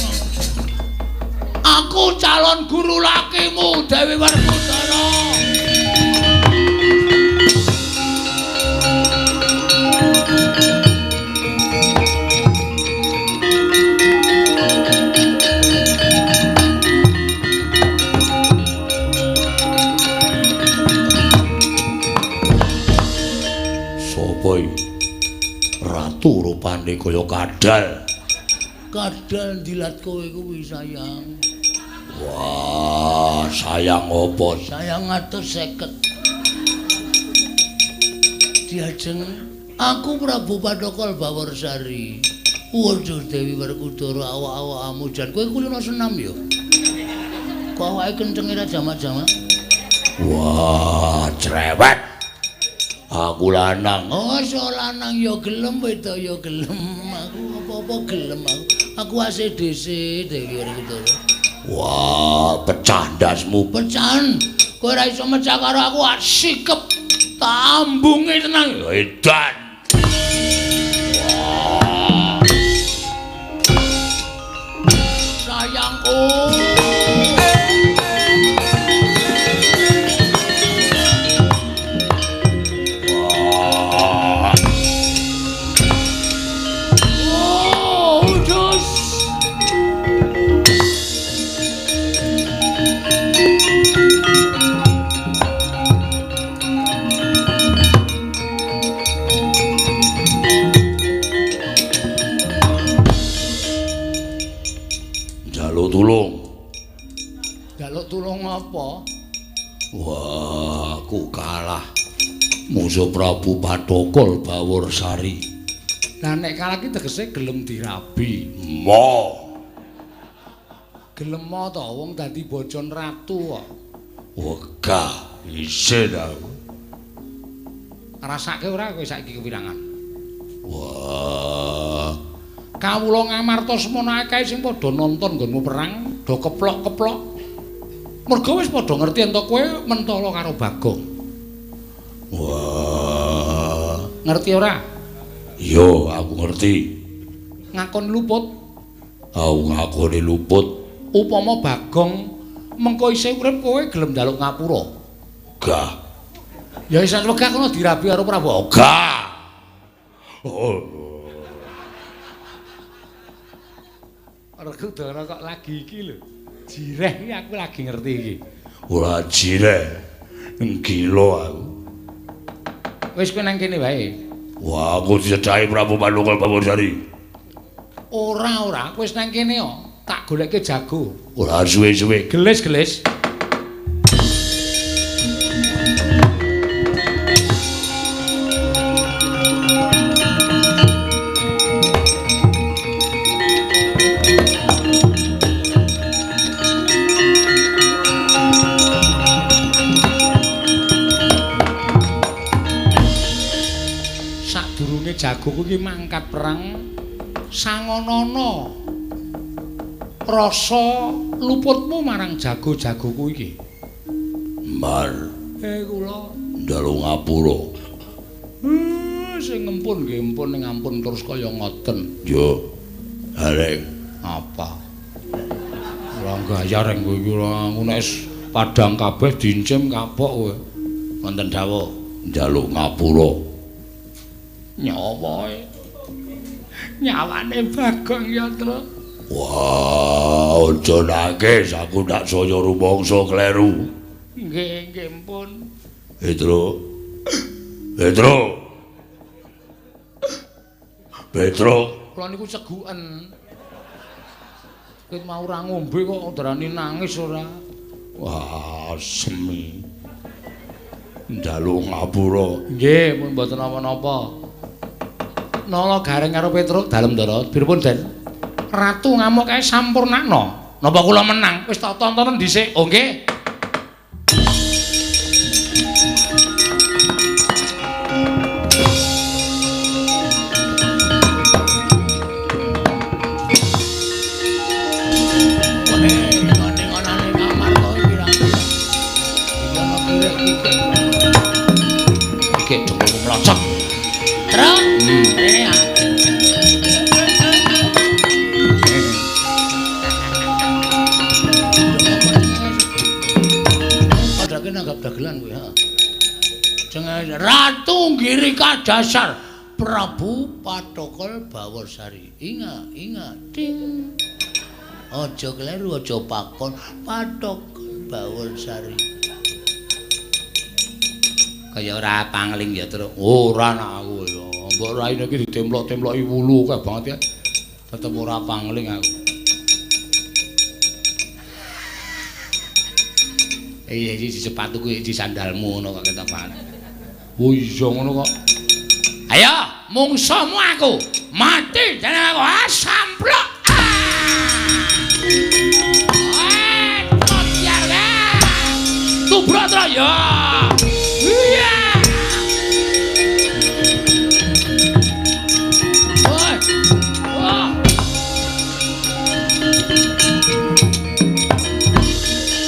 Aku calon guru lakimu Dewi Werkudara. Sopo iki? Ratu rupane kaya kadal. Kadal ndilat kowe kuwi sayang. Wah, sayang apa? Sayang 150. Diajeng aku Prabu Pathokol Baworsari. Waduh Dewi Werkudara awak-awakmu jan kowe kulino senam ya. Kok awake kencenge ra jamak-jamak? Wah, cerewet. Aku lanang. Oh, so lanang ya gelem, wedok ya gelem. Aku apa-apa gelem aku. Aku ACDC Dewi Werkudara. Wah, pecah ndasmu, pecahan. Kowe ora iso mecah karo aku, sikep tambunge tenang. Edan. Wah. Sayangku. Wah. Oh, jos. Jaluk tulung. Jaluk tulung apa? Wah, aku kalah. Musuh Prabu Pathokol Baworsari. Lah nek kalah ki tegese gelem dirabi. Mo. Gelem to wong dadi bojon ratu kok. Wegah isin aku. Rasake ora kowe saiki kewirangan. Wah. Kawula Ngamarta semono akeh sing padha nonton nggonmu perang, do keplok-keplok. Mergo wis padha ngerti yen to kowe mentala karo Bagong. Wah. Ngerti ora? Iya, aku ngerti. Ngakon luput. Aku ngakoni luput. Upama Bagong mengko isih urip kowe gelem njaluk ngapura? Gah. Ya isih wegah kono dirabi karo Prabu. Gah. Oh. Werkudara kok lagi iki lho. Jireh iki aku lagi ngerti iki. Ora jireh. Gila aku. Wis kowe nang kene wae. Wah, aku dicedhaki Prabu Pathokol Baworsari. Ora, ora, kowe wis nang kene kok. Tak goleke jago. Ora suwe-suwe. Gelis-gelis. Sadurunge jagoku iki mangkat perang sangonana rasa luputmu marang jago-jagoku iki. Mar. Kula njaluk ngapura. Sing ngempun nggih empun ning ampun terus kaya ngoten. Yo. Areng apa? Ora gayar reng kowe iki ora ngono wis padhang kabeh dincim kapok kowe. Wonten dawuh njaluk ngapura. Nyawa. Nyawane Bagong ya, Tru. Wah, aja nangis, aku ndak saya rumangsa kleru. Nggih, nggih mpun. Petro. Petro. Petro, kula niku ceguken. Ket mau ora ngombe kok darani nangis ora. Wah, semi. Njaluk ngapura. Nggih, pun mboten napa-napa. Nala Gareng karo Petruk dalem Ndara, pripun Den? Ratu ngamuk kae sampurnakno. Napa kula menang? Wis tak tontonen dhisik. Oh nggih. Iki dengkulmu mlocot. Truk. Rene ya. Padake nanggap dagelan kowe, heeh. Jenenge Ratu Girika Dasar Prabu Pathokol Baworsari. Ingat, ingat, ding. Aja kleru, aja pakon Pathokol Baworsari. Kaya ora pangling ya, Truk. Ora nak aku ya. Mbok raine iki ditemplok-temploki wulu akeh banget ya. Tetep ora pangling aku. Iya, iki sepatuku iki sandalmu ngono kok ketopane. Oh iya ngono kok. Ayo, mungsuhmu aku. Mati jeneng aku. Ah, samplok. Ah. Tubruk tro ya. Iya. Woi. Wah.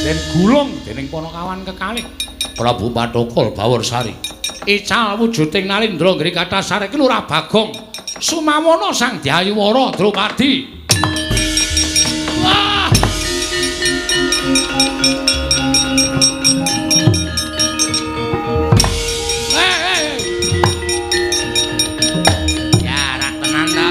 Den gulung dening Panakawan kekalih Prabu Pathokol Baworsari. Ical wujuding Nalindra Nggri Kathasar iki Lurah Bagong Sumawana Sang Dyayuwara Drupadi. Wah. Ya rak tenan ta.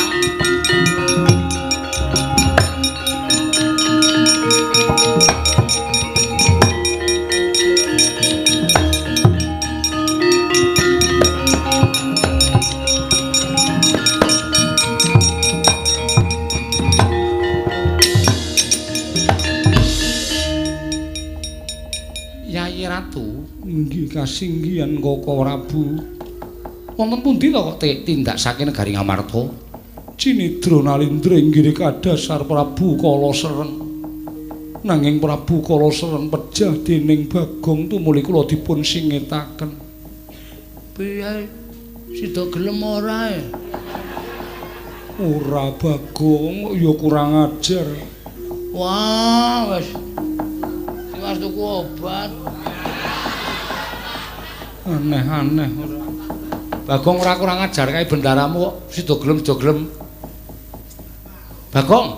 Yayi Ratu, Inggih kasinggihan Koko Prabu. Wonten pundi to kok tindak saking negari Ngamarta? Cinidra Nalindra inggih kadhasar Prabu Kala Sereng. Nanging Prabu Kala Sereng pejah dening Bagong tumuli kula dipun singetaken. Piye? Sida gelem ora e? Ora Bagong, ya kurang ajar. Wah, wis. Tiwas tuku obat. Aneh-aneh ora. Bagong ora kurang ajar kae bendaramu kok sida gelem sida gelem. Bagong.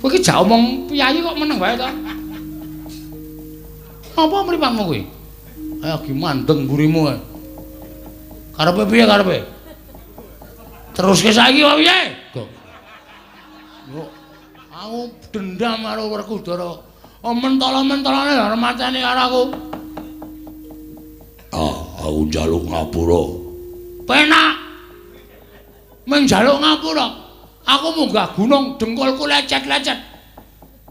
Kowe iki jak omong piyayi kok meneng wae to? Apa mripatmu kuwi? Ayo gi mandeng mburimu kae. Karepe piye karepe? Teruske saiki wae piye? Kok. Aku dendam karo Werkudara. Oh mentala-mentalane arep mateni karo aku. Ah, aku njaluk ngapura. Penak. Mung njaluk ngapura. Aku munggah gunung dengkulku lecet-lecet.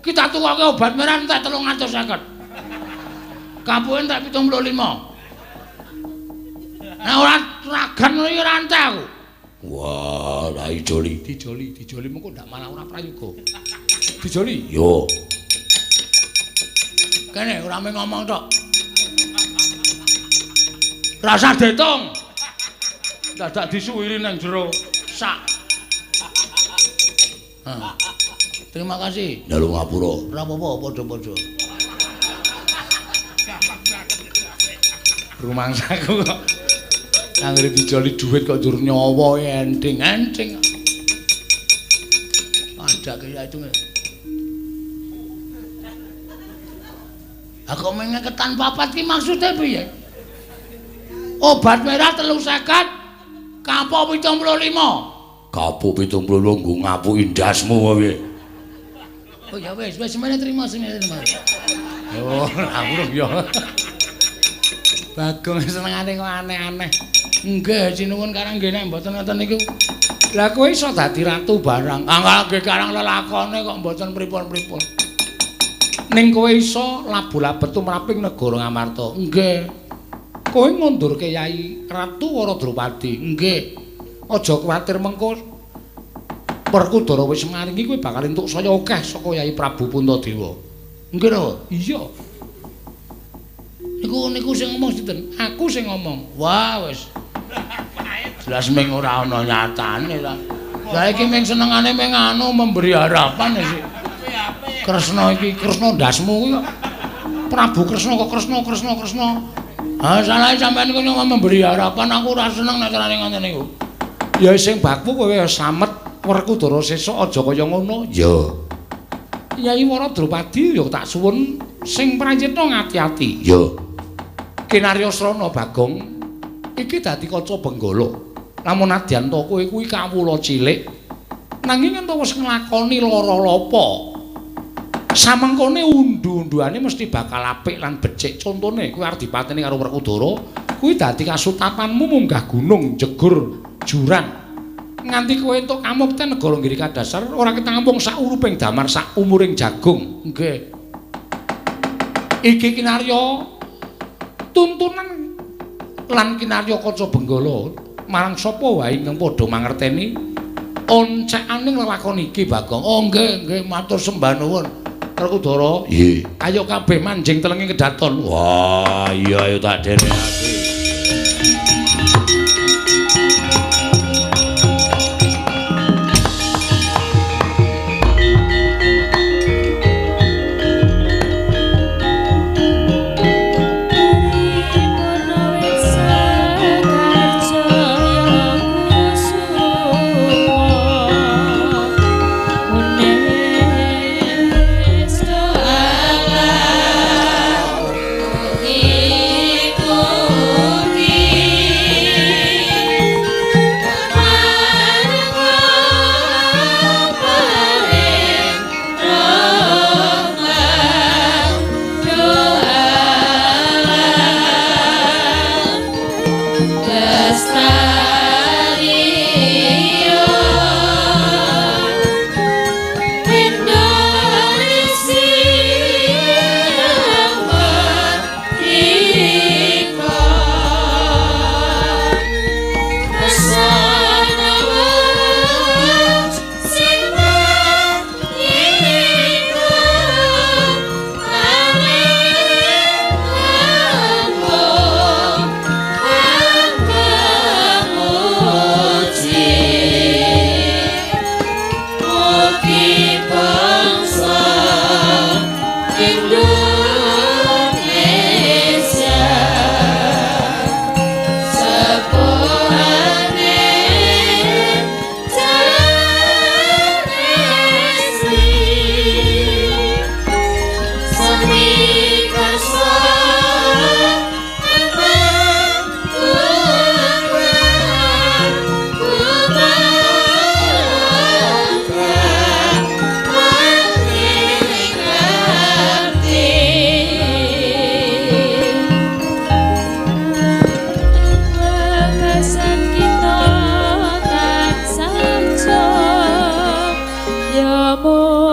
Kita tukoke obat merah entek 350. Kapuke entek 75. Nek ora ragan ngono iki ora entek aku. Wah, ra ijoli. Dijoli, dijoli mengko ndak malah ora prayoga. Dijoli. Yo. Kene ora mung ngomong tok. Rasa ditung. Dadak disuwiri nang jero sak. Hah. Terima kasih. Njaluk ngapura. Ora apa-apa, padha-padha. Rumangsaku kok anggere dijoli dhuwit kok njur nyawa enting-enting. Adake ya itu. Aku mengeketan papat ki maksude piye? Obat merah 350, kapok 75. Kapok 75 nggo ngapuki ndasmu piye? Oh ya wis, wis semene terima, semene terima. Oh, aku ya. Bagong senengane kok aneh-aneh. Nggih, sinuwun karang nggih nek mboten ngoten niku. Lah kowe iso dadi ratu barang. Ah nggih karang lelakone kok mboten pripun-pripun. Ning kowe iso labu-labet tumraping negara Ngamarta. Nggih. Kowe ngundurke Yai Ratu Wara Drupadi. Nggih. Aja kuwatir mengko Werkudara wis maringi kowe bakal entuk saya akeh saka Yai Prabu Puntadewa. Nggih lho. Iya. Niku niku sing ngomong sinten? Aku sing ngomong. Wah wis. Jelas ming ora ana nyatane ta. Lah iki ming senengane ming anu memberi harapan sih. Kresna iki, Kresna ndasmu kuwi kok. Prabu Kresna kok Kresna Kresna Kresna. Ah salahe sampean niku memberi harapan aku ora seneng nek carane ngoten niku. Ya sing baku kowe slamet Werkudara sesuk aja kaya ngono. Ya. Yai Wara Drupadi ya tak suwun sing prayitna ngati-ati. Ya. Kinarya Srana Bagong iki dadi kaca Benggala. Lamun nadyan to kowe kuwi kawula cilik nanging yen wis nglakoni lara lapa samengkone undu-unduane mesti bakal apik lan becik. Contone kowe arep dipateni karo Werkudara kuwi dadi kasutapanmu munggah gunung jegur jurang nganti kowe entuk kamukten negara Giri Kadasar ora ketampung sak uruping damar sak umuring jagung. Nggih. Iki kinarya tuntunan lan kinarya kaca Benggala marang sapa wae ingkang padha mangerteni oncekane lelakon iki Bagong. Oh nggih, nggih matur sembah nuwun. Werkudara. Nggih. Ayo kabeh manjing telengi kedaton. Wah, iya ayo tak derekake. Iku Rama.